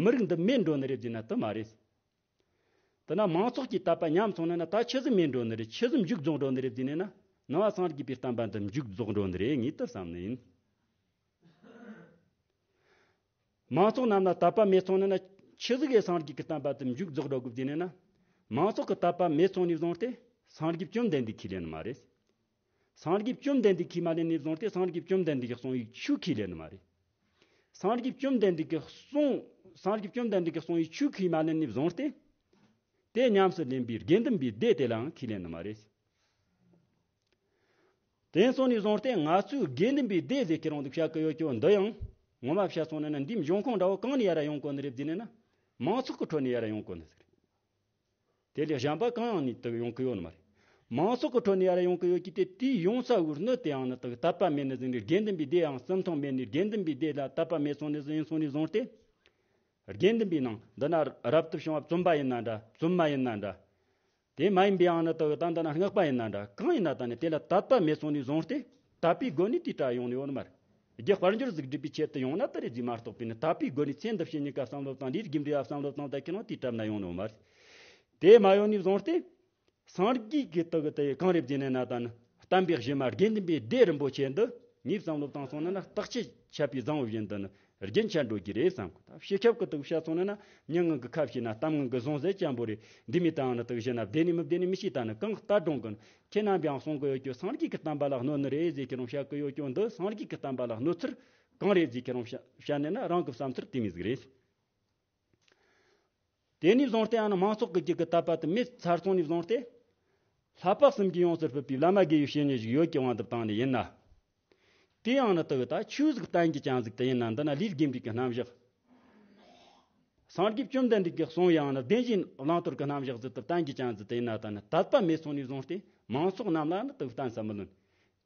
མི་རིགས་འདི་མེད་འགྲོ་ནི་རེད་ཟེར་ན་དེ་མ་རེད། དེ་ན་མང་ཚོགས་ཀྱི་དད་པ་ཉམས་སོང་ནས་ན་ད་ཆི་ཟིག་མེད་འགྲོ་ནི་རེད། ཆི་ཟིག་མཇུག་རྫོགས་འགྲོ་ནི་རེད་ཟེར་ནས་ན། ནང་པ་སངས་རྒྱས་པའི་བསྟན་པ་འདི་མཇུག་རྫོགས་འགྲོ་ནི་རེད། ངས་དེ་བསམ་ནི་ཡིན། མང་ཚོགས་རྣམས་ལ་དད་པ་མེད་སོང་ནས་ན་ཆི་ཟིག་གིས་སངས་རྒྱས་ཀྱི་བསྟན་པ་དེ་མཇུག་རྫོགས་འགྲོ་དགོས་ཟེར་ནས་ན། མང་ཚོགས་ཀྱི་དད་པ་མེད་སོང་ནས་བཟུང་སྟེ་སངས་རྒྱས་བཅོམ་ལྡན་འདས་ཁས་ལེན་ནི་མ་རེད། སངས་རྒྱས་བཅོམ་ལྡན་འདས་ཁས་མ་ལེན་ནས་བཟུང་སྟེ་སངས་རྒྱས་བཅོམ་ལྡན་འདས་ཀྱིས་གསུངས་པའི་ཆོས་ཁས་ལེན་ནི་མ་རེད། སངས་རྒྱས་བཅོམ་ལྡན་འདས་ཀྱིས་གསུངས། སངས་རྒྱས་བཅོམ་ལྡན་འདས་ཀྱིས་གསུངས་པའི་ཆོས་ཁས་མ་ལེན་ནས་བཟུང་སྟེ། དེ་ཉམས་སུ་ལེན་པའི་དགེ་འདུན་པའི་སྡེ་དེ་ལའང་ཁས་ལེན་ནི་མ་རེད། དེ་སོང་ནས་བཟུང་སྟེ་ང་ཚོས་དགེ་འདུན་པའི་སྡེ་ཟེར་ཁྱེད་རང་ཚོས་བཤད་ཀྱི་ཡོད་ཀྱང་འདི་ཡང་ངོ་མ་བཤད་སོང་ན་ན། འདིའི་འབྱུང་ཁུངས་འདྲ་བོ་གང་ནས་ཡར་ཡོང་གོ་ནི་རེད་ཟེར་ནས་ན། མང་ཚོགས་ཀྱི་ཁྲོད་ནས་ཡར་ཡོང་གོ་ནི་ཟེར། དེ་ལས་གཞན་པ་གང་ཡང་ནས་དེ་ཡོང་གི་ཡོད་ནི་མ་རེད། མང་ཚོགས་ཀྱི་ཁྲོད་ནས་ཡར་ཡོང་གི་ཡོད་ཀྱི་དེ། དེའི་ཡོང་ས་བོའི་གནད་དེའང་ནི་དེ་དད་པ་མེད་ནི་ཟིག་ནས། དགེ་འདུན་པའི་སྡེ་ཡང་བརྩི་མཐོང་མེད་ནས། དགེ་འདུན་པའི་སྡེ་ལ་དད་པ་མེད་སོང་ནི་ཟིག་ཡིན་སོང་ནས་བཟུང་སྟེ། དགེ་འདུན་པའི་ནང་འདི་ན་རབ་ཏུ་བྱུང་བ་བཙུན་པ་ཡིན་ན་འདྲ། བཙུན་མ་ཡིན་ན་འདྲ། དེ་མ་ཡིན་པའི་ཡང་ནི་དེ་ད་འདི་ན་སྔགས་པ་ཡིན་ན་འདྲ། གང་ཡིན་ན་ད་ནི་དེ་ལ་དད་པ་མེད་སོང་ནས་བཟུང་སྟེ། དད་པའི་སྒོ་ནས་དེའི་གྲས་ཡོང་ནི་ཡོད་ནི་མ་རེད། རྒྱུ་དཔལ་འབྱོར་ཟིག་སྒྲུབ་པའི་ཆེད་དུ་ཡོང་ན་དེ་རེད་ཟིག་མ་གཏོགས་པའི་ནི། དད་པའི་སྒོ་ནས་ཚེ་འདི་ཕྱི་གཉིས་ཀ་བསམ་བློ་བཏང་། ལས་རྒྱུ་འབྲས་ལ་བསམ་བློ་བཏང་། ད་ཁྱེད་རང་དེའི་གྲས་ན་ཡོང་ནི་ཡོད་མ་རེད། དེ་མ་ཡོང་ནས་བཟུང་སྟེ། སངས་རྒྱས་ཀྱི་དེ་གི་དེ་གང་རེད་ཟེར་ནས་ན། ད་ནི་བསྟན་པའི་གཞི་མ་དགེ་འདུན་པའི་སྡེ་རིན་པོ་ཆེ་འདི་ངས་བསམ་བློ་བཏང་སོང་ན་ན། རྟགས་ཆད་ཆད་པའི་བཟང་པོ་བཞིན་དུ་ནི་རྒྱུན་ཆད་འགྲོ་གི་རེད་བསམ་གི། ད་སྤྱི་ཁྱབ་ཀྱི་དེ་གི་བཤད་སོང་ན་ན། མྱི་ངན་གྱི་ཁ་ཕྱེ་ན་གཏམ་ངན་གྱི་གཟུངས་ཟེར་ཅན་པོ་རེད། འདི་མི་དང་ནི་དེ་གི་གཞི་ན་བདེ་ནི་མི་བདེ་ནི་མི་ཤེས། ད་ནི་གང་ལྟར་སྒྲུང་གི་ཁྱེད་རྣམ་པའང་གསུང་གི་ཡོད་ཀྱང་། སངས་རྒྱས་ཀྱི་བསྟན་པ་ལ་གནོད་ནི་རེད་ཟེར་ཁྱེད་རང་བཤད་གི་ཡོད་ཀྱང་། འདི་སངས་རྒྱས་ཀྱི་བསྟན་པ་ལ་གནོད་ཚུལ་གང་རེད་ཟེར་ཁྱེད་རང་བཤད་བཤད་ནས་ན། རང་གི་བསམ་ཚུལ་དེ་མོ་ཟིག་རེད། དེ་ནས་བཟུང་སྟེ་ཡང་ན་མང་ཚོགས་ཀྱི་རྒྱུད་ཀྱི་དད་པ་དེ་མེད་ཚར་སོང་ནས་བཟུང་སྟེ། ལྷ་པ་གསུམ་གྱིས་ཡོངས་སུ་སྤུད་པའི་བླ་མ་དགེ་བའི་བཤེས་གཉེན་ཞིག་ཡོད་ཀྱི་དབང་དུ་བཏང་ནས་ཡིན་ན། དེ་ཡང་ན་དེ་གི་ད་ཆོས་ཟིག་བསྟན་རྒྱུ་ཅན་ཟིག་དེ་ཡིན་ན། འདི་ན་ལས་རྒྱུ་འབྲས་ཀྱི་རྣམ་གཞག། སངས་རྒྱས་བཅོམ་ལྡན་འདས་ཀྱིས་གསུངས་ཡང་ན་བདེན་བཞིའི་བླང་དོར་གྱི་རྣམ་གཞག་ཟིག་དེ་བསྟན་རྒྱུ་ཅན་ཟིག་དེ་ཡིན་ན། ད་ནི་དད་པ་མེད་སོང་ནས་བཟུང་སྟེ་མང་ཚོགས་རྣམས་ལ་ནི་དེ་གི་བསྟན་ས་མི་ལོན།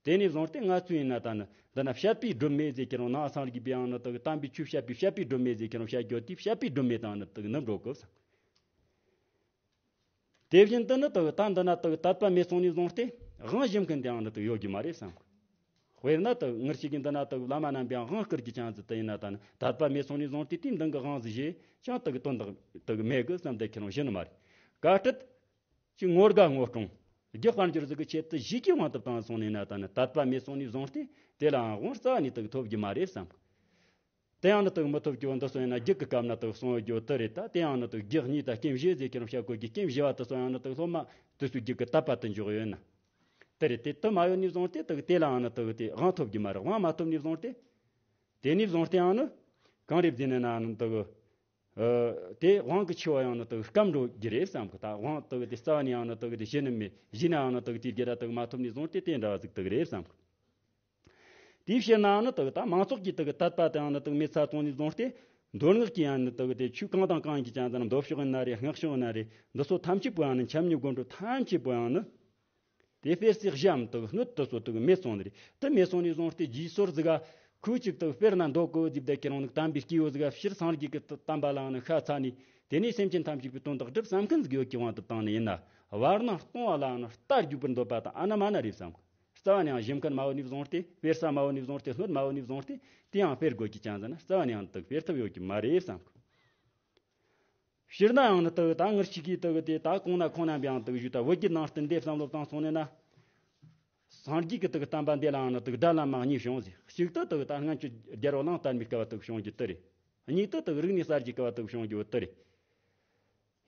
དེ་ནས་བཟུང་སྟེ་ང་ཚོས་ཡིན་ན་ད་ནི་འདི་ན་བཤད་པའི་སྒྲོན་མེ་ཟེར་ཁྱེད་རང་ནང་སངས་རྒྱས་པའི་ཡང་ན་དེ་གི་བསྟན་པའི་ཆོས་བཤད་པའི་བཤད་པའི་སྒྲོན་མེ་ཟེར་ཁྱེད་རང་བཤད་རྒྱུ་དེ་བཤད་པའི་སྒྲོན་མེ་དང་ནི་དེ་གི་ནི་འགྲོ་དགོས། དེ་བཞིན་དུ་ནི་དེ་གི་ད་འདི་ན་དེ་གི་དད་པ་མེད་སོང་ནས་བཟུང་སྟེ་དབང་ཞུ་མཁན་དེའང་ནི་དེ་གི་ཡོད་རྒྱུ་མ་རེད་བསམ་གི། དཔེར་ན་དེ་གི་ངེད་ཅག་གིས་འདི་ན་དེ་གི་བླ་མ་རྣམ་པའི་དབང་བསྐུར་རྒྱུ་ཅན་ཟིག་དེ་ཡིན་ན། ད་ནི་དད་པ་མེད་སོང་ནས་བཟུང་སྟེ་དེའི་མདུན་གི་དབང་ཟིག་བཞེས་ཀྱང་དེ་གི་དོན་དག་དེ་གི་མེད་གི་བསམ་སྟེ་ཁྱེད་རང་ཞུ་ནི་མ་རེད། བཀའ་ཁྲིད་ཀྱི་ངོ་དགའ་ངོ་སྤྲོང་། རྒྱུ་དཔལ་འབྱོར་ཟིག་གི་ཆེད་དུ་བཞེས་ཀྱི་དབང་དུ་བཏང་སོང་ནས་ན། ད་ནི་དད་པ་མེད་སོང་ནས་བཟུང་སྟེ་དེ་ལའང་དབང་རྩ་བ་ནས་དེ་གི་ཐོབ་རྒྱུ་མ་རེད་བསམ། དེ་ཡང་ནི་དེ་གི་མི་ཐོབ་རྒྱུ་འདི་སོང་ཡིན་ན། རྒྱུད་ཀྱི་སྐབས་ན་དེ་གི་གསུང་རྒྱུ་དེ་རེད། ད་དེ་ཡང་ནི་དེ་གི་རྒྱུད་གཉིས་དང་རྐྱེན་བཞི་ཟེར་ཁྱེད་རང་བཤད་དགོས་རྒྱུ། རྐྱེན་བཞི་པ་དེ་སོང་ཡང་ནི་དེ་གི་སློབ་མ་དེ་ཚོའི་རྒྱུད་ཀྱི་དད་པ་དེ་འཇོག་ཡོད་ན། དེ་རེད། དེ་དེ་མ་ཡོད་ནས་བཟུང་སྟེ་དེ་གི་དེ་ལའང་ནི་དེ་གི་དེ་དབང་ཐོབ་རྒྱུ་མ་རེད། དབང་མ་ཐོབ་ནས་བཟུང་སྟེ། དེ་ནས་བཟུང་སྟེ་ཡང་ནི་གང་རེད་ཟེར་ནས་ན་ནི་དེ་གི་ཨ། དེ་དབང་གི་ཆེ་བ་ཡང་ནི་དེ་གི་སྐམ་འགྲོ་རྒྱུ་རེད་བསམ་གི། ད་དབང་དེ་གི་དེ་རྩ་བ་ནས་ཡང་ནི་དེ་གི་དེ་བཞེས་ནི་མེད། བཞེས་ནའང་ནི་དེ་གི་དེའི་རྒྱུད་ལ་དེ་གི་མ་ཐོབ་ནས་བཟུང་སྟེ་དེ་འདྲ་བ་ཟིག་དེ་གི་རེད་བསམ་གི། དེའི་ཕྱིར་ནའང་ནི་དེ་གི་ད་མང་ཚོགས་ཀྱི་དེ་གི་དད་པ་དེའང་ནི་དེ་གི་མེད་ཚར་སོང་ནས་བཟུང་སྟེ། མདོ་སྔགས་ཀྱི་ཡང་ནི་དེ་གི་དེ་ཆོས་གང་དང་གང་ཡིན་གྱི་ཅང་ཙམ། མདོ་ཕྱོགས་ཡིན་ན་རེད། སྔགས་ཕྱོགས་ཡིན་ན་རེད། འདི་ཚོ་ཐམས་ཅད་པོ་ཡང་ནི་འཆམ་མཉམ་སྒོམ་སྒྲུབ་ཐམས་ཅད་པོ་ཡང་ནི། དེ་སྤེལ་ཚིག་བཞིའམ་དེ་གི་སྣོད་དེ་ཚོ་དེ་གི་མེད་སོང་ནི་རེད། དེ་མེད་སོང་ནས་བཟུང་སྟེ་རྗེས་སོར་ཟིག་ག་ཁོ་ཅིག་དེ་གི་དཔེར་ན་མདོ་གོ་ཟིག་དེ་ཁྱེད་རང་ནི་དམ་པའི་སྐྱེས་བུ་ཟིག་ག་སྤྱིར་སངས་རྒྱས་ཀྱི་བསྟན་པ་ལའང་ནི་ཤ་ཚ་ནས། དེ་ནས་སེམས་ཅན་ཐམས་ཅད་པའི་དོན་དག་སྒྲུབ་བསམ་མཁན་ཟིག་ཡོད་ཀྱི་དབང་དུ་བཏང་ནི་ཡིན་ན། བར་སྣང་སྟོང་བ་ལའང་ནི་རྟ་རྒྱུག་པར་འདོད་པ་དང་ཨ་ན་མ་ན་རེད་བསམ་གི། རྩ་བ་ནས་ཡང་གཞི་མཁན་མ་བོ་ནས་བཟུང་སྟེ། དཔེར་ས་མ་བོ་ནས་བཟུང་སྟེ། སྣོད་མ་བོ་ནས་བཟུང་སྟེ། དེ་ཡང་སྤེལ་དགོས་ཀྱི་ཅང་ཟེར་ན། རྩ་བ་ནས་ཡང་དེ་གི་སྤེལ་ཐུབ་ཡོད་ཀྱི་མ་རེད་བསམ་གི། སྤྱིར་ན་ཡང་ནི་དེ་གི་ད་ངེད་ཅག་གིས་དེ་གི་དེ་ད་གོང་ན་ཁོང་རྣམ་པའང་དེ་གི་ཞུས་ད། བོད་བརྒྱུད་ནང་བསྟན་འདི་བསམ་བློ་བཏང་སོང་ནས་ན། སངས་རྒྱས་ཀྱི་དེ་གི་བསྟན་པ་འདི་ལའང་ནི་དེ་གི་དགྲ་བླ་མ་གཉིས་བྱུང་ཟེར། གཅིག་ཏུ་དེ་གི་ད་སྔོན་གྱི་རྒྱལ་བ་གླང་དར་མའི་སྐབས་དེ་གི་བྱུང་རྒྱུ་དེ་རེད། གཉིས་དུ་དེ་གི་རིག་གནས་གསར་བརྗེའི་སྐབས་དེ་གི་བྱུང་རྒྱུ་དེ་རེད།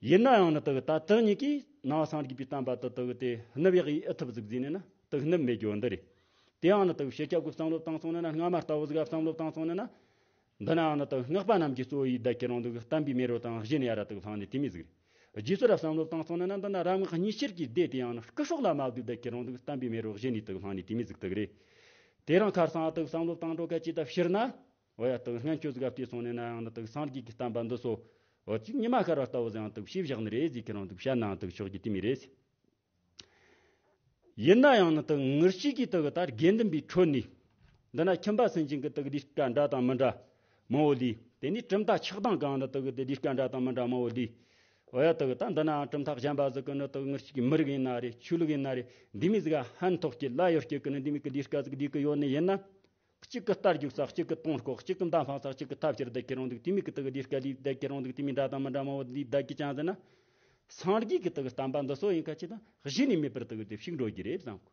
ཡིན་ན་ཡང་ནི་དེ་གི་ད་དེ་གཉིས་ཀྱིས་ནང་པ་སངས་རྒྱས་པའི་བསྟན་པ་དེ་དེ་གི་དེ་ནུབ་ཡག་ཡེ་ཨེ་ཐུབ་ཟིག་ཟེར་ནས་ན། དེ་གི་ནུབ་མེད་རྒྱུ་འདི་རེད། དེ་ཡང་ནི་དེ་གི་སྤྱི་ཁྱབ་ཀྱི་བསམ་བློ་བཏང་སོང་ནས་ན། སྔ་མ་ལྟ་བུ་ཟིག་བསམ་བློ་བཏང་སོང་ནས་ན། འདི་ན་ཡང་ནི་དེ་གི་སྔགས་པ་རྣམས་ཀྱི་གཙོ་བོ་ཡི་བདག་ཁྱེད་རང་དེ་གི་བསྟན་པའི་མེ་རོ་དང་གཞི་ནས་ཡར་ར་དེ་གི་ལྷུང་ནས་དེ་མོ་ཟིག་རེད། རྗེས་སོར་ར་བསམ་བློ་བཏང་སོང་ནས་ན། འདི་ན་རབ་སྔགས་གཉིས་ཆར་གྱི་སྡེ་དེ་ཡང་ནི་སྐུ་སྲོག་ལ་མ་བསྡུས་བདག་ཁྱེད་རང་དེ་གི་བསྟན་པའི་མེ་རོ་གཞི་ནས་དེ་གི་ལྷུང་ནས་དེ་མོ་ཟིག་དེ་གི་རེད། དེ་རིང་ཁར་སང་དེ་གི་བསམ་བློ་བཏང་འགྲོ་ག་ཅི་ད་ཕྱིར་ན། འོ་ཡ། དེ་གི་སྔོན་ཆད་ཟིག་ག་བལྟས་སོང་ནས་ན་ཡང་ནི་དེ་གི་སངས་རྒྱས་ཀྱི་བསྟན་པ་འདི་ཚོ། འོ་ཅིག་ཉི་མ་ཤར་བ་ལྟ་བུ་ཟིག་ཡང་དག་ཤེས་བཞག་ནི་རེད་ཟེར། ཁྱེད་རང་དག་བཤད་ནའང་དག་ཆོག་རྒྱུ་དེ་མོ་རེད། ཡིན་ན་ཡང་ནི་དག་ངེད་ཅག་གིས་དག་ད་དགེ་འདུན་པའི་ཁྲོད་ནས་འདི་ན་ཁྱིམ་པ་སུན་འབྱིན་གྱི་དག་ལས་ཀ་འདྲ་དང་མི་འདྲ་མང་བོ་ལས། དེ་ནས་གྲུབ་མཐའ་ཆགས་སྡང་གང་ནི་དག་དེ་ལས་ཀ་འདྲ་དང་མི་འདྲ་མང་བོ་ལས། འོ་ཡ་དག་ད་འདི་ན་གྲུབ་མཐའ་གཞན་པ་ཟིག་གི་ནི་དག་ངེད་ཅག་གི་མི་རིགས་ཡིན་ན་རེད། ཆོས་ལུགས་ཡིན་ན་རེད། འདི་མོ་ཟིག་ཕན་ཐོགས་རྒྱུ་ལ་ཡོད་རྒྱུ་གི་ནི་འདི་མོ་གི་ལས་ཀ་ཟིག་ལས་གི་ཡོད་ནི་ཡིན་ན། གཅིག་གི་རྟ་རྒྱུག་ས། གཅིག་གི་དོང་བརྐོ། གཅིག་གི་མདའ་འཕང་ས། གཅིག་གི་ཐབ་ཕྱིར་བསྡད་ཁྱེད་རང་འདུག་དེ་མོ་གི་དག་ལས་ཀ་ལས་བསྡད་ཁྱེད་རང་འདུག་དེ་མོ་འདྲ་དང་མི་འདྲ་མང་བོ་ལས་བསྡད་ཀྱི་ཅང་ཟེར་ན། སངས་རྒྱས་ཀྱི་དག་བསྟན་པ་འདི་ཚོ་ཡིན་ཁ་ཅིག་དང་གཞི་ནས་མེད་པར་དག་དེ་ཕྱུག་འགྲོ་རྒྱུ་རེད་བསམ་གོ།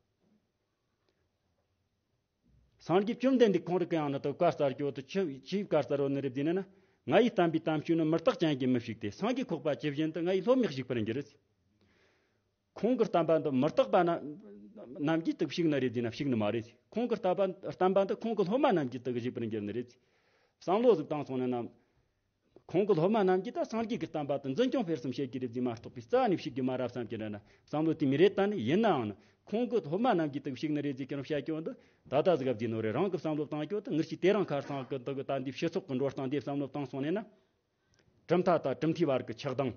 སངས་རྒྱས་བཅོམ་ལྡན་འདས་ཁོང་རང་གིས་ཡང་ནི་དག་བཀའ་སྩལ་རྒྱུ་དེ་ཅི་ཅིའི་བཀའ་སྩལ་རོ་ནི་རེད་ཟེར་ན། ང་ཡི་བསྟན་པའི་དམ་ཆོས་ནི། མི་རྟག་ཅན་གྱིས་མི་ཕྱུག་སྟེ། སངས་རྒྱས་ཁོག་པ་ཇི་བཞིན་དུ། ང་ཡིས་སློབ་མས་ཞིག་པར་འགྱུར། ཁོང་གི་བསྟན་པ་འདི་མི་རྟག་པ་ན་རྣམས་ཀྱིས་དག་ཕྱུག་ནི་རེད་ཟེར་ན་ཕྱུག་ནི་མ་རེད། ཁོང་གི་བསྟན་པ་བསྟན་པ་འདི་ཁོང་གི་སློབ་མ་རྣམས་ཀྱིས་དག་ཞིག་པར་འགྱུར་ནི་རེད། བསམ་བློ་ཟིག་བཏང་སོང་ན་ན། ཁོང་གི་སློབ་མ་རྣམས་ཀྱིས་ད་སངས་རྒྱས་ཀྱི་བསྟན་པ་དེ་འཛིན་སྐྱོང་སྤེལ་གསུམ་བྱེད་ཀྱི་རེད་ཟེར་མ་གཏོགས་པའི་རྩ་ནས་ཕྱུག་རྒྱུ་མ་རེད་བསམ་གྱི་འདྲ་ན། བསམ་བློ་དེ་མོ་རེད། ད་ནི་ཡིན་ནའང་ནི་ཁོང་གི་སློབ་མ་རྣམས་ཀྱིས་དག་ཕྱུག་ནི་རེད་ཟེར་ཁྱེད་རང་བཤད་རྒྱུ་འདི་ད་ལྟ་ཟིག་ག་བརྗེད་ནོ་རེད། རང་གི་བསམ་བློ་བཏང་རྒྱུ་དེ་ངེད་ཅག་དེ་རིང་ཁ་སང་གི་དག་ད་འདི་སྤྱི་ཚོགས་ཀྱི་འགྲོ་སྟངས་འདི་བསམ་བློ་བཏང་སོང་ནས་ན། གྲུབ་མཐའ་དང་གྲུབ་མཐའི་བར་གྱི་ཆགས་སྡང་།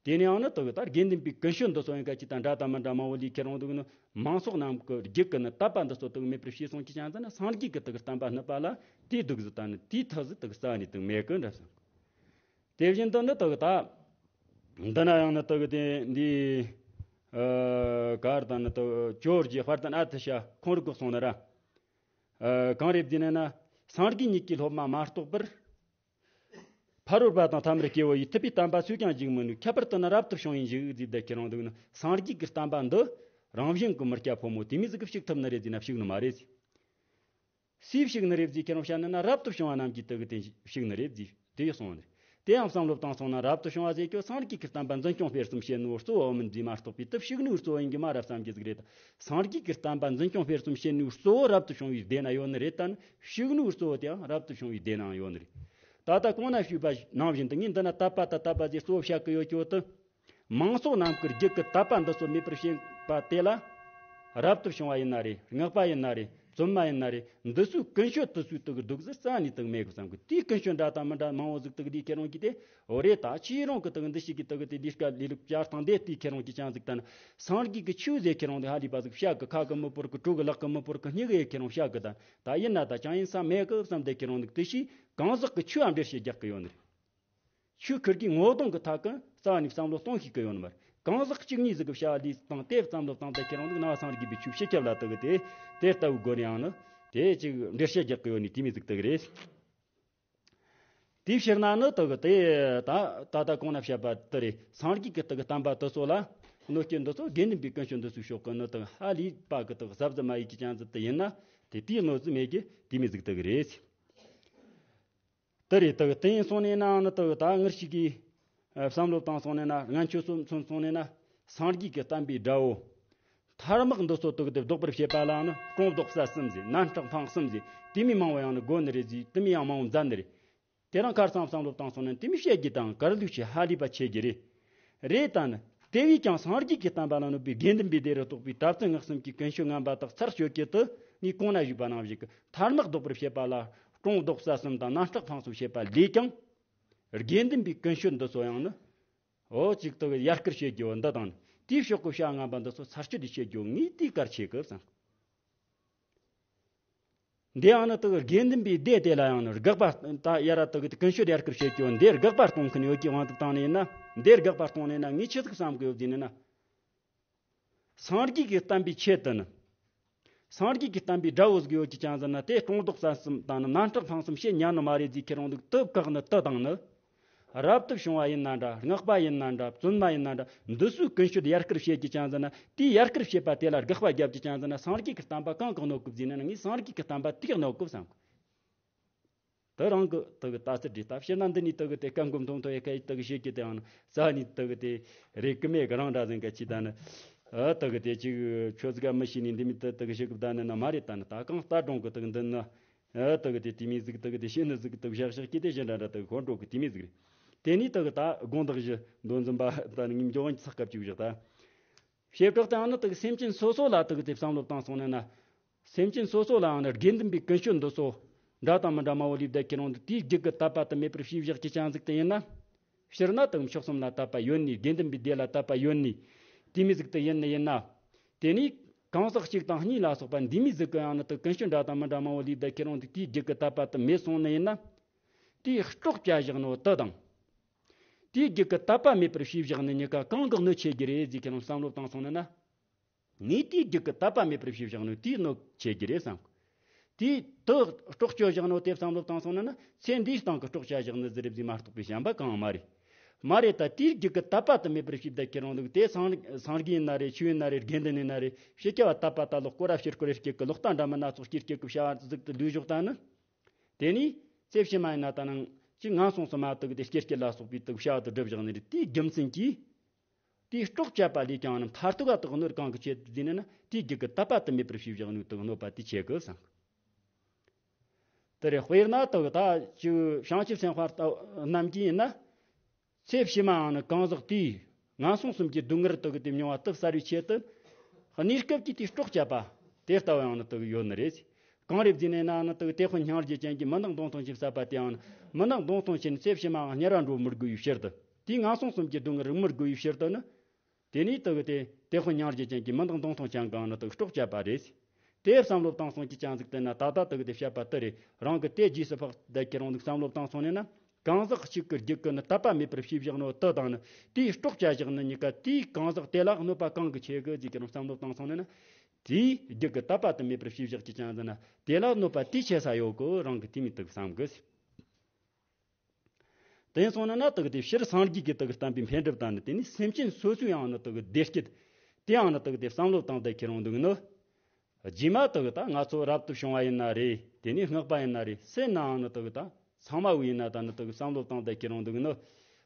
དེ་ནས་ཡང་ནི་དག་ད་དགེ་འདུན་པའི་ཀུན་སྤྱོད་འདི་ཚོ་ཡང་ག་ཅིག་དང་འདྲ་དང་མི་འདྲ་མང་བོ་ལས་ཁྱེད་རང་འདུག་ནི། མང་ཚོགས་རྣམས་ཀྱི་རྒྱུད་ཀྱི་ནི་དད་པ་འདི་ཚོ་དག་མེད་པར་བྱས་སོང་གི་ཅང་ཟེར་ན། སངས་རྒྱས་ཀྱི་དག་བསྟན་པ་སྣུབ་པ་ལ་དེའི་དག་ཟིག་ད་ནི་དེའི་མཐུ་ཟིག་དག་རྩ་ནས་དག་མེད་གི་འདྲ་བསམ། དེ་བཞིན་དུ་ནི་དག་ད་འདི་ན་ཡང་ནི་དག་དེ་འདི་ཨ་གར་དང་ནི་དག་ཇོ་བོ་རྗེ་དཔལ་ལྡན་ཨ་ཏི་ཤ་ཁོང་རང་གིས་གསུངས་ནི་ར། ཨ་གང་རེད་ཟེར་ན། སངས་རྒྱས་ཉིད་ཀྱི་སློབ་མ་མ་གཏོགས་པར། ཕ་རོལ་པ་དང་ཐ་མར་སྐྱེ་བོ་ཡི། ཐུབ་པའི་བསྟན་པ་སུས་ཀྱང་བརྗེད་མི་ནུས། ཁྱད་པར་དུ་ནི་རབ་ཏུ་བྱུང་བའི་མཇུག་ཟེར་བསྡད་ཁྱེད་རང་འདུག་ན། སངས་རྒྱས་ཀྱི་བསྟན་པ་འདི་རང་བཞིན་གྱིས་མི་སྐྱ་ཕོ་མོ་དེ་མོ་ཟིག་གིས་ཕྱུག་ཐུབ་ནི་རེད་ཟེར་ན་ཕྱུག་ནི་མ་རེད། སུས་ཕྱུག་ནི་རེད་ཟེར་ཁྱེད་རང་བཤད་ན་ན། རབ་ཏུ་བྱུང་བ་རྣམས་ཀྱིས་དག་དེ་ཕྱུག་ནི་རེད་ཟེར་དེ་གསུངས་ནི་རེད། དེ་ཡང་བསམ་བློ་བཏང་སོང་ན། རབ་ཏུ་བྱུང་བ་ཟེར་རྒྱུ་སངས་རྒྱས་ཀྱི་བསྟན་པ་འཛིན་སྐྱོང་སྤེལ་གསུམ་བྱེད་ནོ་གཙོ་བོ་མིན་ཟེར་མ་གཏོགས་པའི་དེ་ཕྱུག་ནོ་གཙོ་བོ་ཡིན་གྱི་མ་རེད་བསམ་གྱི་ཟིག་རེད། སངས་རྒྱས་ཀྱི་བསྟན་པ་འཛིན་སྐྱོང་སྤེལ་གསུམ་བྱེད་ནོ་གཙོ་བོ་རབ་ཏུ་བྱུང་བའི་སྡེ་ན་ཡོད་ནི་རེད། ད་ནི་ཕྱུག་ནོ་གཙོ་བོ་དེའང་རབ་ཏུ་བྱུང་བའི་སྡེ་ནའང་ཡོད་ནི་རེད། ད་ལྟ་གོང་ན་ཞུས་པ་ནང་བཞིན་དུ་ངས་འདི་ན་དད་པ་དང་དད་པ་ཟེར་གཙོ་བོ་བཤད་གི་ཡོད་ཀྱོ་དེ། མང་ཚོགས་རྣམས་ཀྱི་རྒྱུད་ཀྱི་དད་པ་འདི་ཚོ་མེད་པར་བྱེད་པ་དེ་ལ། རབ་ཏུ་བྱུང་བ་ཡིན་ན་རེད། སྔགས་པ་ཡིན་ན་རེད། བཙུན་མ་ཡིན་ན་རེད། འདི་ཚོའི་ཀུན་སྤྱོད་དེ་ཚོའི་དག་སྡུག་ཟིག་རྩ་ནས་དག་མེད་གི་བསམ་གི། དེའི་ཀུན་སྤྱོད་འདྲ་དང་མི་འདྲ་མང་བོ་ཟིག་དག་དེ་ཁྱེད་རང་གིས་དེ། འོ་རེད། ད་ཁྱེད་རང་གི་དག་འདི་ཞིག་གི་དག་དེ་ལས་ཀ་ལས་ལུགས་བྱ་སྟངས་དེ་དེ་ཁྱེད་རང་གིས་ཅང་ཟིག་ད་ནི་སངས་རྒྱས་ཀྱི་ཆོས་ཟེར་ཁྱེད་རང་དེ་ཧ་ལས་པ་ཟིག་བཤད་གི། ཁ་གིས་མི་བོར་གི། གྲོགས་གིས་ལག་གིས་མི་བོར་གི། སྙིང་གིས་ཁྱེད་རང་བཤད་གི། ད་ད་ཡིན་ན་ད་ཅང་ཡིན་ས་མེད་གི་བསམ་སྟེ་ཁྱེད་རང་ནི་དེ་ཞིག་གང་ཟག་གི་ཆོས་ཨ་འགྲེལ་བཤད་རྒྱག་གི་ཡོད་ནི་རེད། ཆོས་ཁུར་གྱི་ངོ་གདོང་གི་ཐད་ཀྱི་རྩ་བ་ནས་བསམ་བློ་གཏོང་ཤེས་ཀྱི་ཡོད་ནི་མ་རེད། གང་ཟག་གཅིག་གཉིས་ཟིག་གི་བྱ་བ་ལས་སྟངས་དེ་བསམ་བློ་བཏང་སྟེ་ཁྱེད་རང་ནི་ནང་སངས་རྒྱས་པའི་ཆོས་སྤྱི་ཁྱབ་ལ་དག་དེ་དེ་ལྟ་བུའི་སྒོ་ནས་ཡང་ནི་དེ་ཅིག་འགྲེལ་བཤད་རྒྱག་གི་ཡོད་ནི་དེ་མོ་ཟིག་དག་རེད། དེའི་ཕྱིར་ན་ནི་དག་དེ་ད་ད་ལྟ་གོང་ན་བཤད་པ་དེ་རེད། སངས་རྒྱས་ཀྱི་དག་བསྟན་པ་དེ་ཚོ་ལ་གནོད་སྐྱེལ་འདི་ཚོ་དགེ་འདུན་པའི་ཀུན་སྤྱོད་འདི་ཚོའི་ཕྱོགས་ཀྱི་ནི་དག་ཧ་ལས་པ་གི་དག་གཟབ་གཟབ་མ་ཡིན་གྱི་ཅང་ཟིག་དེ་ཡིན་ན། དེ་དེའི་གནོད་འཚེ་མེད་ཀྱི་དེ་མོ་ཟིག་དག་རེད། དེ་རེད། དག་དེ་ཡིན་སོང་ནས་ནའང་ནི་དག་ད་ངེད་ཅག་གིས་ཨ་བསམ་བློ་བཏང་སོང་ནས་ན། ངན་ཆོས་སོ་མཚོན་སོང་ནས་ན། སངས་རྒྱས་ཀྱི་བསྟན་པའི་དགྲ་བོ་ཐ་མག་འདི་ཚོ་དག་དེ་ལྡོག་པར་བྱེད་པ་ལ་ནི་སྲོང་བཟློག་ས་གསུམ་ཟེར། ནན་སྲེག་འཕང་གསུམ་ཟེར། དེ་མོ་མང་བོ་ཡང་ནི་དགོས་ནི་རེད་ཟེར། དེ་མོ་ཡང་མང་བོ་མཛད་ནི་རེད། དེ་རིང་ཁར་སང་བསམ་བློ་བཏང་སོང་ན་དེ་མོ་བཤད་རྒྱུ་དང་གར་ལུགས་ཆེ་ཧ་ལས་པ་ཆེ་རྒྱུ་རེད། རེད། ད་ནི་དེ་བས་ཀྱང་སངས་རྒྱས་ཀྱི་བསྟན་པ་ལ་གནོད་པའི་དགེ་འདུན་པའི་སྡེ་རུ་གཏོགས་པའི་གྲྭ་བཙུན་སྔགས་གསུམ་གྱི་ཀུན་སྤྱོད་ངན་པ་དག་ཚར་གཅོད་རྒྱུ་དེ་ངས་གོང་ན་ཞུས་པ་ནང་བཞིན་གྱི་ཐ་མག་ལྡོག་པར་བྱེད་པ་ལ་སྲོང་བཟློག་ས་གསུམ་དང་ནན་སྲེག་འཕང་གསུམ་བྱེད་པ་ལས་ཀྱང་། དགེ་འདུན་པའི་ཀུན་སྤྱོད་འདི་ཚོ་ཡང་ནི། འོ་ཅིག་དག་ཡར་སྐུལ་བྱེད་རྒྱུ་འདི་དང་ནི། དེའི་ཕྱོགས་ཀྱི་བྱ་ངན་པ་འདི་ཚོ་ཚར་གཅོད་བྱེད་རྒྱུ་ངས་དེའི་གལ་ཆེ་གི་བསམ། འདི་ཡང་ནི་དག་དགེ་འདུན་པའི་སྡེ་དེ་ལ་ཡང་ནི་དགག་པ་ད་ཡ་ར་དག་གི་ཀུན་སྤྱོད་ཡར་སྐུལ་བྱེད་རྒྱུ་འདིར་དགག་པ་གཏོང་མཁན་ཡོད་ཀྱི་དབང་དུ་བཏང་ནས་ཡིན་ན། འདིར་དགག་པ་གཏོང་ནས་ན་ངས་ཆི་ཟིག་བསམ་གི་ཡོད་ཟེར་ནས་ན། སངས་རྒྱས་ཀྱི་བསྟན་པའི་ཆེད་དུ་ནི། སངས་རྒྱས་ཀྱི་བསྟན་པའི་དགྲ་བོ་ཟིག་ཡོད་ཀྱི་ཅང་ཟེར་ན། དེ་སྲོང་བཟློག་ས་གསུམ་དང་ནི་ནན་སྲེག་འཕང་གསུམ་བྱེད་ཉན་ནི་མ་རེད་ཟེར་ཁྱེད་རང་འདུག་དེ་བཀག་ནི་དེ་དང་ནི། རབ་ཏུ་བྱུང་བ་ཡིན་ན་འདྲ། སྔགས་པ་ཡིན་ན་འདྲ། བཙུན་མ་ཡིན་ན་འདྲ། འདི་ཚོའི་ཀུན་སྤྱོད་ཡར་སྐུལ་བྱེད་ཀྱི་ཅང་ཟེར་ན། དེའི་ཡར་སྐུལ་བྱེད་པ་དེ་ལ་དགག་པ་བརྒྱབ་ཀྱི་ཅང་ཟེར་ན། སངས་རྒྱས་ཀྱི་བསྟན་པ་གང་གི་གནོད་གི་ཟེར་ན། ངས་སངས་རྒྱས་ཀྱི་བསྟན་པ་དེ་གི་གནོད་གི་བསམ་གི། དེ་རང་གི་དེ་གི་ལྟ་ཚུལ་རེད། ད་སྤྱིར་ན་འདི་ནས་དེ་གི་དེ་སྐད་མགོ་མཐོང་ཐོས་ཡ་ཁ་ཡི་དེ་གི་བཤད་ཀྱི་དེའང་རྩ་ནས་དེ་གི་དེ་རེད་གི་མེད་གི་རང་འདྲ་ཟིན་ག་ཅི་ད་ནི། ཨ་དེ་གི་དེ་ཅིག་ཆོས་ཟིག་ག་མི་ཤེས་ནས་འདི་མི་དེ་དེ་གི་བཤད་གི་ད་ནི་ན་མ་རེད། ད་ནི་ད་གང་ལྟ་སྒྲུང་གི་དེ་གི་འདི་ནི། ཨ་དེ་གི་དེ་དེ་མི་ཟིག་དེ་གི་དེ་ཤེས་ནི་ཟིག་དེ་གི་བཞག་བཞག་གི་དེ་གཞན་འདྲ་འདྲ་དེ་གི་ཧོན་འགྲོ་གི་དེ་མི་ཟིག་རེད། དེ་ནས་དེ་གི་ད་དགོངས་དག་བཞི་མདོ་འཛིན་པ་ད་ནི་ངའི་འཇོག་ཡིན་ཚགས་སྐབས་ཅིག་བཞག་ད། བྱེ་བྲག་ཏུ་ཡང་ནི་དེ་གི་སེམས་ཅན་སོ་སོ་ལ་དེ་གི་དེ་བསམ་བློ་བཏང་སོང་ནས་ན། སེམས་ཅན་སོ་སོ་ལའང་ནི་དགེ་འདུན་པའི་ཀུན་སྤྱོད་འདི་ཚོ་འདྲ་དང་མི་འདྲ་མང་བོ་ལས་བསྡད་ཁྱེད་རང་འདུག་དེའི་རྒྱུད་ཀྱི་དད་པ་དེ་མེད་པར་བྱས་བཞག་གི་ཅང་ཟིག་དེ་ཡིན་ན། སྤྱིར་ན་དུ་མཆོག་གསུམ་ལ་དད་པ་ཡོད་ནི། དགེ་འདུན་པའི་སྡེ་ལ་དད་པ་ཡོད་ནི། དེ་མོ་ཟིག་དུ་ཡིན་ནི་ཡིན་ན། དེ་ནས་གང་ཟག་གཅིག་དང་གཉིས་ལ་སོགས་པ་འདི་མོ་ཟིག་གི་ཡང་ནི་དུ་ཀུན་སྤྱོད་འདྲ་དང་མི་འདྲ་མང་བོ་ལས་བསྡད་ཁྱེད་རང་དུ་དེའི་རྒྱུད་ཀྱི་དད་པ་དུ་མེད་སོང་ནི་ཡིན་ན། དེའི་སྲོག་བཅད་བཞག་ནོ་དུ་དང་། དེའི་རྒྱུད་ཀྱི་དད་པ་མེད་པར་བྱས་བཞག་ནི་གཉིས་ཀ་གང་གི་གནོད་ཆེ་གི་རེད་ཟེར་ཁྱེད་རང་བསམ་བློ་བཏང་སོང་ནི་ན། ངས་དེའི་རྒྱུད་ཀྱི་དད་པ་མེད་པར་བྱས་བཞག་ནོ་དེའི་གནོད་ཆེ་གི་རེད་བསམ། དེའི་དུ་སྲོག་གཅོད་བཞག་ནོ་དེ་བསམ་བློ་བཏང་སོང་ན་ན། ཚེ་འདིའི་སྟེང་གི་སྲོག་བཅད་བཞག་ནི་ཟིག་རེད་ཟེར་མ་གཏོགས་པའི་བྱམས་པ་གང་མ་རེད། མ་རེད་ད། དེའི་རྒྱུད་ཀྱི་དད་པ་དུ་མེད་པར་བྱས་བསྡད་ཁྱེད་རང་འདུག་དེ་སངས་སངས་རྒྱས་ཡིན་ན་རེད། ཆོས་ཡིན་ན་རེད། དགེ་འདུན་ཡིན་ན་རེད། ཕྱི་རྒྱལ་བ་དད་པ་ད་ལོག་སྐོར་ར་ཕྱིར་སྐོར་རེ་སྐྱེ་གི་ལོག་ལྟ་འདྲ་མི་སྣ་ཚོགས་སྐྱེ་སྐྱེ་གི་བྱ་བ་ཟིག་ཏུ་ལུས་ཞོག་ད་ནི། དེ་ནས་ཚེ་ཕྱི་མ་ཡིན་ན་ད་ནང་ཅི་ངན་སོང་གསུམ་མ་དུ་གི་དེ་སྐྱེ་སྐྱེ་ལ་སོགས་པའི་དུ་བྱ་བ་དུ་སྒྲུབ་བཞག་ནི་རེད། དེའི་རྒྱུ་མཚན་གྱིས། དེའི་སྲོག་བཅད་པ་ལས་ཀྱང་ནི་མཐར་ཐུག་ག་དག་གནོད་གང་གི་ཆེད་དུ་ཟིན་ན་ན། དེའི་རྒྱུད་ཀྱི་དད་པ་དུ་མེད་པར་བྱས་བཞག་ནོ་དུ་གནོད་པ་དེ་ཆེ་གི་བསམ། དེ་རེད། དཔེར་ན་དུ་ད་ཅིག་བྱང་ཆུབ་སེམས་དཔའ་རྣམས་ཀྱིས་ཡིན་ན། ཚེ་ཕྱི་མའང་ནི་གང་ཟག་དེས་ངན་སོང་གསུམ་གྱི་སྡུག་བསྔལ་དུ་གི་དེ་མྱོང་བ་དུ་བསལ་བའི་ཆེད་དུ། གནས་སྐབས་ཀྱི་དེའི་སྲོག་བཅད་པ་དེ་ལྟ་བུ་ཡང་ནི་དུ་གི་ཡོད་ནི་རེད། གང་རེད་ཟེར་ནས་ན་ནི་དུ་གི་དེད་དཔོན་སྙིང་རྗེ་ཅན་གྱིས་མི་འདང་གདོང་ཐུང་ཆེན་བསད་པ་དེའང་ནི། མི་འདང་གདོང་ཐུང་ཆེན་ཚེ་ཕྱི་མའང་དམྱལ་བར་འགྲོ་མི་དགོས་པའི་ཕྱིར་དུ། དེའི་ངན་སོང་གསུམ་གྱི་སྡུག་བསྔལ་རིག་མི་དགོས་པའི་ཕྱིར་དུ་ནི། དེ་ནས་དུ་གི་དེ་དེད་དཔོན་སྙིང་རྗེ་ཅན་གྱིས་མི་འདང་གདོང་ཐུང་ཅན་གང་ནི་དུ་གི་སྲོག་བཅད་པ་རེད། དེ་བསམ་བློ་བཏང་སོང་གི་ཅང་ཟིག་དེ་ན་ད་ལྟ་དུ་གི་དེ་བཤད་པ་དུ་རེད། རང་གི་དེ་རྗེས་སུ་དཔག་བསྡད་ཁྱེད་རང་འདུག་བསམ་བློ་བཏང་སོང་ནས་ན། གང་ཟག་གཅིག་གི་རྒྱུད་ཀྱི་ནི་དད་པ་མེད་པར་བྱས་བཞག་ནོ་དུ་དང་ནི། དེའི་སྲོག་བཅད་བཞག་ནི་གཉིས་ཀ་དེའི་གང་ཟག་དེ་ལ་གནོད་པ་གང་གི་ཆེ་གི་ཟེར་ཁྱེད་རང་བསམ་བློ་བཏང་སོང་ནས་ན། དེའི་རྒྱུད་ཀྱི་དད་པ་དུ་མེད་པར་བྱས་བཞག་གི་ཅང་ཟིག་ན་དེ་ལ་གནོད་པ་དེའི་ཆེ་ས་ཡོད་གི། རང་གི་དེ་མི་དུ་བསམ་གི། དེ་སོང་ན་ན་དུ་གི་དེ་ཕྱིར་སངས་རྒྱས་ཀྱི་དུ་གི་བསྟན་པའི་འཕེལ་འགྲིབ་དང་ནི། དེ་ནི་སེམས་ཅན་སོ་སོའི་ཡང་ནི་དུ་གི་བདེ་སྐྱིད་དེའང་ནི་དུ་གི་དེ་བསམ་བློ་བཏང་སྟེ་ཁྱེད་རང་འདུག་ནི། རྗེས་མ་དུ་གི་ད་ང་ཚོ་རབ་ཏུ་བྱུང་བ་ཡིན་ན་རེད། དེ་ནི་སྔགས་པ་ཡིན་ན་རེད། སུ་ཡིན་ནའང་ནི་དུ་གི་ད་ཚང་མ་བོ་ཡིན་ན་ད་ནི་དུ་གི་བསམ་བློ་བཏང་སྟེ་ཁྱེད་རང་འདུག་ནི།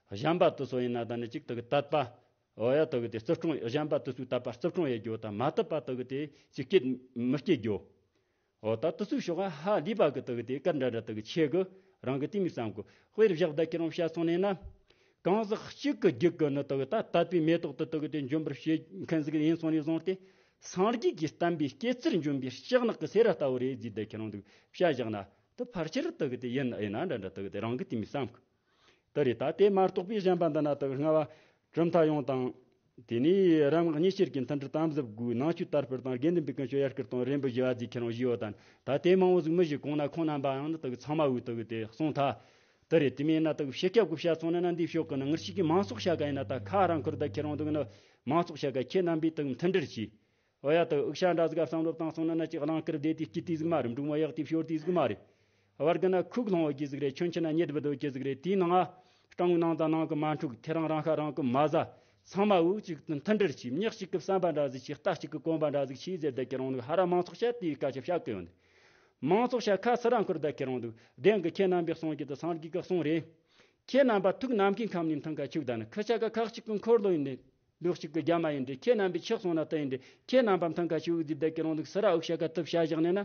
གཞན་པ་དུ་སོ་ཡིན་ན་ད་ནི་ཅིག་དུ་གི་དད་པ། འོ་ཡ་དུ་གི་དེ་བརྩི་སྲུང་། གཞན་པ་དུ་སོའི་དད་པ་བརྩི་སྲུང་ཡེད་རྒྱུ་དང་། མ་དད་པ་དུ་གི་དེ་ཅིག་སྐྱེད་མི་སྐྱེད་རྒྱུ། འོ་ད་དུ་སོའི་ཕྱོགས་ཧ་ལས་པ་གི་དུ་གི་དེ་གར་འདྲ་འདྲ་དུ་གི་ཆེ་གི། རང་གི་དེ་མི་བསམ་གི། དཔེར་བཞག་ད་ཁྱེད་རང་བཤད་སོང་ནས་ན། གང་ཟག་གཅིག་གི་རྒྱུད་གི་ནི་དུ་གི་ད་དད་པའི་མེ་ཏོག་དུ་དུ་གི་དེ་འཇོམས་པར་བྱེད་མཁན་ཟིག་ཡིན་སོང་ནས་བཟུང་སྟེ། སངས་རྒྱས་ཀྱི་བསྟན་པའི་སྐྱེད་ཚལ་འཇོམས་པའི་ལྕགས་ནག་གི་སེ་ར་ལྟ་བུ་རེད་ཟེར་ད་ཁྱེད་རང་དུ་བཤད་བཞག་ན། དུ་ཕལ་ཆེར་དུ་གི་དེ་ཡིན་ཡིན་ན་འདྲ་འདྲ་དུ་གི་དེ་རང་གི་དེ་མི་བསམ་གི། དེ་རེད། ད་དེ་མ་གཏོགས་པའི་གཞན་པ་འདི་ན་དག་རྔ་བ་གྲུབ་མཐའ་ཡོངས་དང་། དེ་ནས་རབ་སྔགས་ཉི་ཤུ་གི་མཐུན་སྒྲིལ་དམ་ཟབ་དགོས། ནང་ཆོས་དར་སྤེལ་དང་། དགེ་འདུན་པའི་ཀུན་སྤྱོད་ཡར་སྐུལ་དང་། རེ་འབོད་ཞུ་བ་ཟེར་ཁྱེར་ཡོང་ཞུས་ཡོད་དང་། ད་དེ་མང་བོ་ཟིག་མི་ཞིག་གོང་ན་ཁོང་རྣམ་པ་ཡང་ནི་དག་ཚང་མ་འུ་དག་དེ་གསུང་ཐལ། དེ་རེད། དེ་མིན་ན་དག་ཕྱི་སྐད་གོ་བཤད་སོང་ན་ན་འདི་ཕྱོགས་ཀྱི་ནི་ངར་ཞིག་གི་མང་ཚོགས་བྱ་ག་ཡིན་ན། ད་ཁ་རང་ཁུར་ད་ཁྱེར་ཡོང་འདུག་ནི། མང་ཚོགས་བྱ་ག་ཁྱེད་རྣམ་པས་དག་མཐུན་སྒྲིལ་གྱིས། འོ་ཡ་དག་འུག་ཤ་འདྲ་ཟིག་ག་བསམ་བློ་བཏང་སོང་ན་ན་ཅིག་གླང་དཀར་བསྡད་དེ་སྐྱིད་དེ་ཟིག་མ་རེད། འབྲུག་མོ་ཡག་དེ་ཤོར་དེ་ཟིག་མ་རེད། བར་གི་ན་ཁུག་ལྷུང་བ་གི་ཟིག་རེད། ཆུན་ཆུན་ན་ཉེ་དུ་བུ་དོ་གི་ཟིག་རེད། དེའི་ནང་ང་སྤྲང་བོའི་ནང་དང་ནང་གི་མ་འཁྲུག་ཐེ་རང་རང་ཤ་རང་གི་མ་ཟ། ཚང་མ་འུ་ཅིག་མཐུན་སྒྲིལ་གྱིས། མྱི་གཅིག་གི་བསམ་པ་འདྲ་ཟིག་གྱིས། རྟ་གཅིག་གི་གོམ་པ་འདྲ་ཟིག་གྱིས་ཟེར་བསྡད་ཀྱི་རང་ནི་ཧ་ར་མང་ཚོགས་བཤད་དེའི་སྐད་ཆ་བཤད་གི་ཡོད་ནི། མང་ཚོགས་བཤད་ཁ་སི་རང་ཁུར་བསྡད་ཀྱི་རང་འདུག་བདེན་གི། ཁྱེད་རྣམ་པས་གསུང་གི་དུ་སངས་རྒྱས་ཀྱི་གསུང་རེད། ཁྱེད་རྣམ་པ་ཐུགས་ནམ་མཁའི་ཁམས་ནས་མཐུན་ཁ་ཆུག་ད་ནི། ཁི་ཆ་ག་ཁག་གཅིག་གི་འཁོར་ལོ་ཡིན་ནི། ལུགས་གཅིག་གི་རྒྱ་མ་ཡིན་ཏེ། ཁྱེད་རྣམ་པས་ཆགས་སོང་ན་ལྟ་ཡིན་ཏེ། ཁྱེད་རྣམ་པ་མཐུན་ཁ་ཞུ་འདི་བསྡད་ཀྱི་རང་འདུག་སི་ར་འུག་ཤ་ཁ་ཐུབ་བྱ་བཞག་ནས་ན།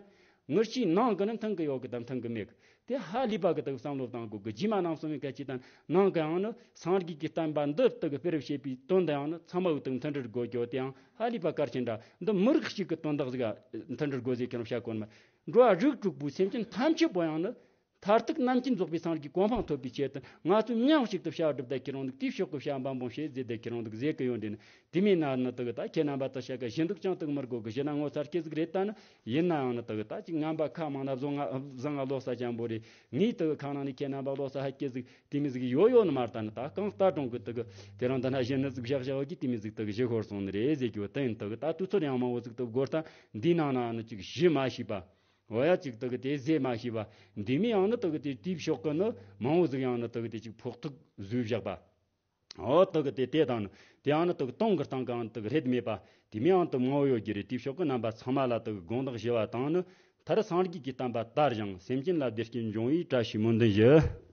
ངུར་ཤིའི་ནང་གི་ནི་མཐུན་གི་ཡོད་གི་དང་མཐུན་གི་མེད་གི། དེ་ཧ་ལས་པ་གི་དག་བསམ་བློ་བཏང་དགོས་གི། རྗེས་མ་རྣམ་གསུམ་པའི་སྐད་ཅིག་དང་ནང་གི་ཡང་ནི་སངས་རྒྱས་ཀྱི་བསྟན་པ་འདི་དག་གི་སྤེལ་བྱེད་པའི་དོན་དུ་ཡང་ནི་ཚང་མ་འུ་དང་མཐུན་སྒྲིལ་དགོས་རྒྱུ་དེ་ཡང་ཧ་ལས་པ་གལ་ཆེན་འདྲ། འདི་མི་རིགས་གཅིག་གི་དོན་དག་ཟིག་མཐུན་སྒྲིལ་དགོས་ཟེར་ཁྱེད་རང་བཤད་གོ་ནི་མ། འགྲོ་བ་རིགས་དྲུག་པོའི་སེམས་ཅན་ཐམས་ཅད་པོ་ཡང་ནི། མཐར་ཐུག་རྣམ་མཁྱེན་རྫོགས་པའི་སངས་རྒྱས་གོ་འཕང་ཐོབ་པའི་ཆེད་དུ་ང་ཚོས་མཉམ་གཅིག་ཏུ་བྱ་བ་སྒྲུབ་བསྡད་ཀྱི་རང་འདུག་དེའི་ཕྱོགས་ཀྱི་བྱ་བ་འབད་འབུངས་བྱེད་ཟེར་བསྡད་ཀྱི་རང་འདུག་ཟེར་གི་ཡོད་འདི་ནི། དེ་མིན་ན་ནི་དག་ད་ཁྱེད་རྣམ་པ་དག་བྱ་ག་གཞི་འདུག་ཅང་དག་མི་དགོས་གི། གཞི་ན་ངོ་ཚ་སྐྱེ་ཟིག་རེད། ད་ནི་ཡིན་ན་ཡང་ནི་དག་ད་ཅིག་ངན་པ་ཁ་མང་ན་བཟང་ང་བཟང་ང་ལོ་ས་ཅན་པོ་རེད། ངས་དག་ཁ་ནང་ནས་ཁྱེད་རྣམ་པ་ལོ་ས་ཧ་སྐྱེ་ཟིག་དེ་མི་ཟིག་ཡོད་ཡོད་ནི་མ་རེད། ད་ནི་ད་གང་ལྟ་གྲོང་གི་དག་དེ་རང་ད་ན་གཞི་ནི་ཟིག་བཞག་བཞག་གི་དེ་མི་ཟིག་དག་གཞི་ཤོར་སོང་ནི་རེད་ཟེར་གི་ཡོད། ད་ཡིན་དག་ད་དུས་ཚོད་ཡང་མང་བོ་ཟིག་དག་འགོར། ད་འདིའི་ནང་ན་ནི་ཅིག་གཞི་མ་ཤེས་པ། འོ་ཡ་ཅིག་དག་དེ་ཟེ་མ་ཤེས་པ། འདི་མི་ཡང་ནི་དག་དེ་དེའི་ཕྱོགས་ཀྱི་ནི་མང་བོ་ཟིག་ཡང་ནི་དག་དེ་ཅིག་ཕོག་ཐུག་བཟོས་བཞག་པ། འོ་དག་དེ་དེ་དང་ནི་དེ་ཡང་ནི་དག་སྟོང་གི་སྟེང་གང་དག་རེད་མེད་པ། དེ་མི་ཡང་དུ་མང་བོ་ཡོད་ཀྱི་རེད། དེའི་ཕྱོགས་ཀྱི་རྣམ་པ་ཚང་མ་ལ་དག་དགོངས་དག་ཞུ་བ་དང་ནི། མཐར་སངས་རྒྱས་ཀྱི་བསྟན་པ་དར་ཞིང་སེམས་ཅན་ལ་བདེ་སྐྱིད་འབྱུང་བའི་བཀྲ་ཤིས་སྨོན་འདུན་ཞུ།